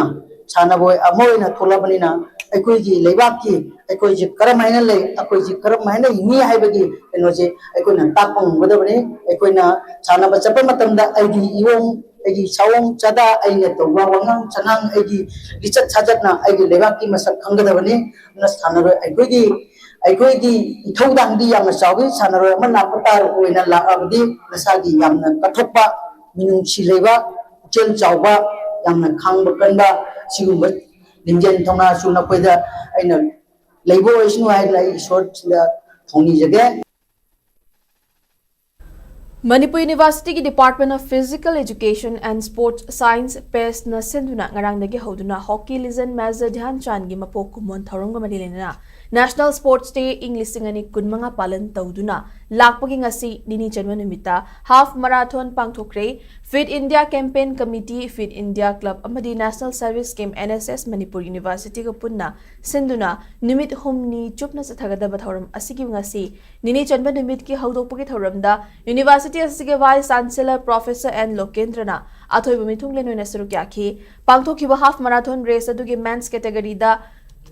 ꯁꯥꯟꯅꯕ ꯑꯃ ꯑꯣꯏꯅ ꯊꯣꯛꯂꯛꯑꯕꯅꯤꯅ ꯑꯩꯈꯣꯏꯒꯤ ꯂꯩꯕꯥꯛꯀꯤ ꯑꯩꯈꯣꯏꯁꯦ ꯀꯔꯝ ꯍꯥꯏꯅ ꯂꯩ, ꯑꯩꯈꯣꯏꯁꯦ ꯀꯔꯝ ꯍꯥꯏꯅ ꯍꯤꯡꯉꯤ ꯍꯥꯏꯕꯒꯤ ꯀꯩꯅꯣꯁꯦ ꯑꯩꯈꯣꯏꯅ ꯇꯥꯛꯄ ꯉꯝꯒꯗꯕꯅꯤ꯫ ꯑꯩꯈꯣꯏꯅ ꯁꯥꯟꯅꯕ ꯆꯠꯄ ꯃꯇꯝꯗ ꯑꯩꯒꯤ ꯏꯌꯣꯡ, ꯑꯩꯒꯤ ꯁꯥꯑꯣꯡ ꯆꯥꯗꯥ, ꯑꯩꯅ ꯇꯧꯕ ꯋꯥꯉꯥꯡ ꯁꯉꯥꯡ, ꯑꯩꯒꯤ ꯂꯤꯆꯠ ꯁꯥꯖꯠꯅ ꯑꯩꯒꯤ ꯂꯩꯕꯥꯛꯀꯤ ꯃꯁꯛ ꯈꯪꯒꯗꯕꯅꯤ꯫ ꯑꯗꯨꯅ ꯁꯥꯟꯅꯔꯣꯏ ꯑꯩꯈꯣꯏꯒꯤ ꯑꯩꯈꯣꯏꯒꯤ ꯏꯊꯧꯗꯥꯡꯗꯤ ꯌꯥꯝꯅ ꯆꯥꯎꯏ꯫ ꯁꯥꯟꯅꯔꯣꯏ ꯑꯃ ꯂꯥꯛꯄ ꯇꯥꯔ ꯑꯣꯏꯅ ꯂꯥꯛꯑꯕꯗꯤ ꯃꯁꯥꯒꯤ ꯌꯥꯝꯅ ꯀꯠꯊꯣꯛꯄ, ꯃꯤꯅꯨꯡꯁꯤ ꯂꯩꯕ, ꯄꯨꯛꯆꯦꯜ ꯆꯥꯎꯕ, ꯌꯥꯝꯅ ꯈꯥꯡꯕ ꯀꯟꯕ, ꯁꯤꯒꯨꯝꯕ ꯂꯤꯡꯖꯦꯜ ꯊꯧꯅꯥꯁꯨ ꯅꯈꯣꯏꯗ ꯑꯩꯅ ꯂꯩꯕ ꯑꯣꯏꯁꯅꯨ ꯍꯥꯏꯗꯅ ꯑꯩ ꯏꯁꯣꯔꯁꯤꯗ ꯊꯧꯅꯤꯖꯒꯦ꯫ Manipur Universityꯒꯤ Department of Physical Education and Sports Science, PESꯅ ꯁꯤꯟꯗꯨꯅ ꯉꯔꯥꯡꯗꯒꯤ ꯍꯧꯗꯨꯅ hockey legend Major ꯙ꯭ꯌꯥꯟ ꯆꯥꯟꯒꯤ ꯃꯄꯣꯛ ꯀꯨꯝꯑꯣꯟ ꯊꯧꯔꯝꯒ ꯃꯔꯤ ꯂꯩꯅꯅ National Sports Day ꯏꯪ ꯂꯤꯁꯤꯡ ꯑꯅꯤ ꯀꯨꯟꯃꯉꯥ ꯄꯥꯂꯟ ꯇꯧꯗꯨꯅ ꯂꯥꯛꯄꯒꯤ ꯉꯁꯤ ꯅꯤꯅꯤ ꯆꯟꯕ ꯅꯨꯃꯤꯠꯇ half marathon ꯄꯥꯡꯊꯣꯛꯈ꯭ꯔꯦ꯫ Fit India Campaign Committee, Fit India Club ꯑꯃꯗꯤ National Service Scheme, NSS, Manipur Universityꯒ ꯄꯨꯟꯅ ꯁꯤꯟꯗꯨꯅ ꯅꯨꯃꯤꯠ ꯍꯨꯝꯅꯤ ꯆꯨꯞꯅ ꯆꯠꯊꯒꯗꯕ ꯊꯧꯔꯝ ꯑꯁꯤꯒꯤ ꯉꯁꯤ ꯅꯤꯅꯤ ꯆꯟꯕ ꯅꯨꯃꯤꯠꯀꯤ ꯍꯧꯗꯣꯛꯄꯒꯤ ꯊꯧꯔꯝꯗ University ꯑꯁꯤꯒꯤ Vice Chancellor Professor N ꯂꯣꯀꯦꯟꯗ꯭ꯔꯅ ꯑꯊꯣꯏꯕ ꯃꯤꯊꯨꯡꯂꯦꯟ ꯑꯣꯏꯅ ꯁꯔꯨꯛ ꯌꯥꯈꯤ꯫ ꯄꯥꯡꯊꯣꯛꯈꯤꯕ half marathon race ꯑꯗꯨꯒꯤ men's categoryꯗ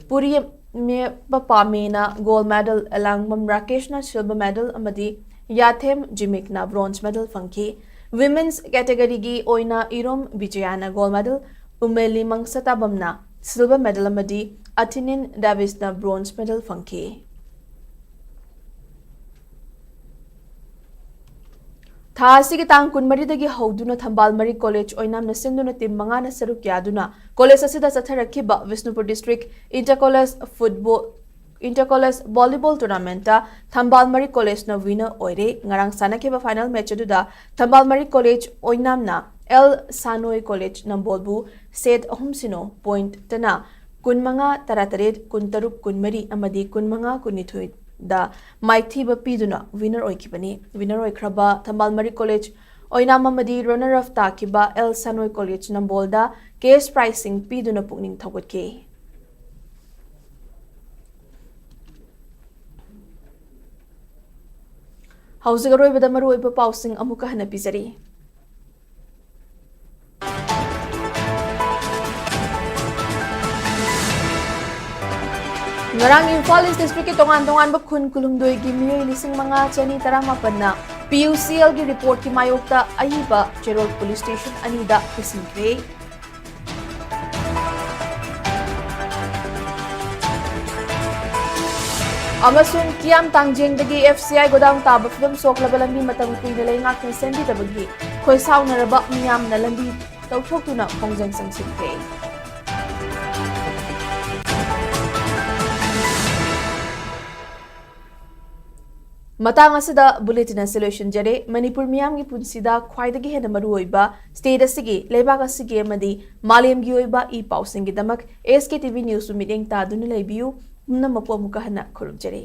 ꯄꯨꯔꯤ ꯃꯦꯞꯄ ꯄꯥꯃꯦꯅ gold medal, ꯑꯦꯂꯥꯡꯕꯝ ꯔꯥꯀꯦꯁꯅ silver medal ꯑꯃꯗꯤ ꯌꯥꯊꯦꯝ ꯖꯤꯃꯤꯛꯅ bronze medal ꯐꯪꯈꯤ꯫ Women's categoryꯒꯤ ꯑꯣꯏꯅ ꯏꯔꯣꯝ ꯕꯤꯖꯌꯥꯅ gold medal, ꯎꯃꯦꯂꯤ ꯃꯪꯁꯇꯥꯕꯝꯅ silver medal ꯑꯃꯗꯤ ꯑꯊꯤꯅꯤꯟ ꯗꯥꯕꯤꯁꯅ bronze medal ꯐꯪꯈꯤ꯫ ꯊꯥ ꯑꯁꯤꯒꯤ ꯇꯥꯡ ꯀꯨꯟꯃꯔꯤꯗꯒꯤ ꯍꯧꯗꯨꯅ ꯊꯝꯕꯥꯜ ꯃꯔꯤꯛ ꯀꯣꯂꯦꯖ ꯑꯣꯏꯅꯥꯝꯅ ꯁꯤꯟꯗꯨꯅ team ꯃꯉꯥꯅ ꯁꯔꯨꯛ ꯌꯥꯗꯨꯅ ꯀꯣꯂꯦꯖ ꯑꯁꯤꯗ ꯆꯠꯊꯔꯛꯈꯤꯕ Bishnupur district inter college football inter college volleyball tournamentꯇ ꯊꯝꯕꯥꯜ ꯃꯔꯤꯛ ꯀꯣꯂꯦꯖꯅ winner ꯑꯣꯏꯔꯦ꯫ ꯉꯔꯥꯡ ꯁꯥꯟꯅꯈꯤꯕ final match ꯑꯗꯨꯗ ꯊꯝꯕꯥꯜ ꯃꯔꯤꯛ ꯀꯣꯂꯦꯖ ꯑꯣꯏꯅꯥꯝꯅ ꯑꯦꯜ ꯁꯥꯅꯣꯏ ꯀꯣꯂꯦꯖ ꯅꯝꯕꯣꯜꯕꯨ set ꯑꯍꯨꯝ ꯁꯤꯅꯣ point ꯇꯅ ꯀꯨꯟꯃꯉꯥ ꯇꯔꯥꯇꯔꯦꯠ, ꯀꯨꯟꯇꯔꯨꯛ ꯀꯨꯟꯃꯔꯤ ꯑꯃꯗꯤ ꯀꯨꯟꯃꯉꯥ ꯀꯨꯟꯅꯤꯊꯣꯏꯗ ꯃꯥꯏꯊꯤꯕ ꯄꯤꯗꯨꯅ winner ꯑꯣꯏꯈꯤꯕꯅꯤ꯫ Winner ꯑꯣꯏꯈ꯭ꯔꯕ ꯊꯝꯕꯥꯜ ꯃꯔꯤꯛ ꯀꯣꯂꯦꯖ ꯑꯣꯏꯅꯥꯝ ꯑꯃꯗꯤ runner up ꯇꯥꯈꯤꯕ ꯑꯦꯜ ꯁꯥꯅꯣꯏ ꯀꯣꯂꯦꯖ ꯅꯝꯕꯣꯜꯗ cash prizeꯁꯤꯡ ꯄꯤꯗꯨꯅ ꯄꯨꯛꯅꯤꯡ ꯊꯧꯒꯠꯈꯤ꯫ ꯍꯧꯖꯤꯛ ꯑꯔꯣꯏꯕꯗ ꯃꯔꯨꯑꯣꯏꯕ ꯄꯥꯎꯁꯤꯡ ꯑꯃꯨꯛꯀ ꯍꯟꯅ ꯄꯤꯖꯔꯤ꯫ ꯉꯔꯥꯡ ꯏꯝꯐꯥꯜ East districtꯀꯤ ꯇꯣꯉꯥꯟ ꯇꯣꯉꯥꯟꯕ ꯈꯨꯟ ꯀꯨꯟꯍꯨꯝꯗꯣꯏꯒꯤ ꯃꯤꯑꯣꯏ ꯂꯤꯁꯤꯡ ꯃꯉꯥ ꯆꯅꯤ ꯇꯔꯥꯃꯥꯄꯟꯅ PUCLꯒꯤ reportꯀꯤ ꯃꯥꯌꯣꯛꯇ ꯑꯏꯕ ꯆꯦꯔꯣꯜ police station ꯑꯅꯤꯗ ꯄꯤꯁꯤꯟꯈ꯭ꯔꯦ꯫ ꯑꯃꯁꯨꯡ ꯀꯤꯌꯥꯝ ꯇꯥꯡꯖꯦꯡꯗꯒꯤ FCI ꯒꯣꯗꯥꯎꯟ ꯇꯥꯕ ꯐꯤꯕꯝ ꯁꯣꯛꯂꯕ ꯂꯝꯕꯤ ꯃꯇꯝ ꯀꯨꯏꯅ ꯂꯩꯉꯥꯛꯅ ꯁꯦꯝꯕꯤꯗꯕꯒꯤ ꯈꯣꯏꯁꯥꯎꯅꯔꯕ ꯃꯤꯌꯥꯝꯅ ꯂꯝꯕꯤ ꯇꯧꯊꯣꯛꯇꯨꯅ ꯈꯣꯡꯖꯪ ꯆꯪꯁꯤꯟꯈ꯭ꯔꯦ꯫ ꯃꯇꯥꯡ ꯑꯁꯤꯗ bulletin ꯑꯁꯤ ꯂꯣꯏꯁꯤꯟꯖꯔꯦ꯫ ꯃꯅꯤꯄꯨꯔ ꯃꯤꯌꯥꯝꯒꯤ ꯄꯨꯟꯁꯤꯗ ꯈ꯭ꯋꯥꯏꯗꯒꯤ ꯍꯦꯟꯅ ꯃꯔꯨꯑꯣꯏꯕ state ꯑꯁꯤꯒꯤ, ꯂꯩꯕꯥꯛ ꯑꯁꯤꯒꯤ ꯑꯃꯗꯤ ꯃꯥꯂꯦꯝꯒꯤ ꯑꯣꯏꯕ ꯏ ꯄꯥꯎꯁꯤꯡꯒꯤꯗꯃꯛ SKTV Newsꯄꯨ ꯃꯤꯠꯌꯦꯡ ꯇꯥꯗꯨꯅ ꯂꯩꯕꯤꯌꯨ꯫ ꯄꯨꯝꯅꯃꯛꯄꯨ ꯑꯃꯨꯛꯀ ꯍꯟꯅ ꯈꯨꯔꯨꯝꯖꯔꯤ꯫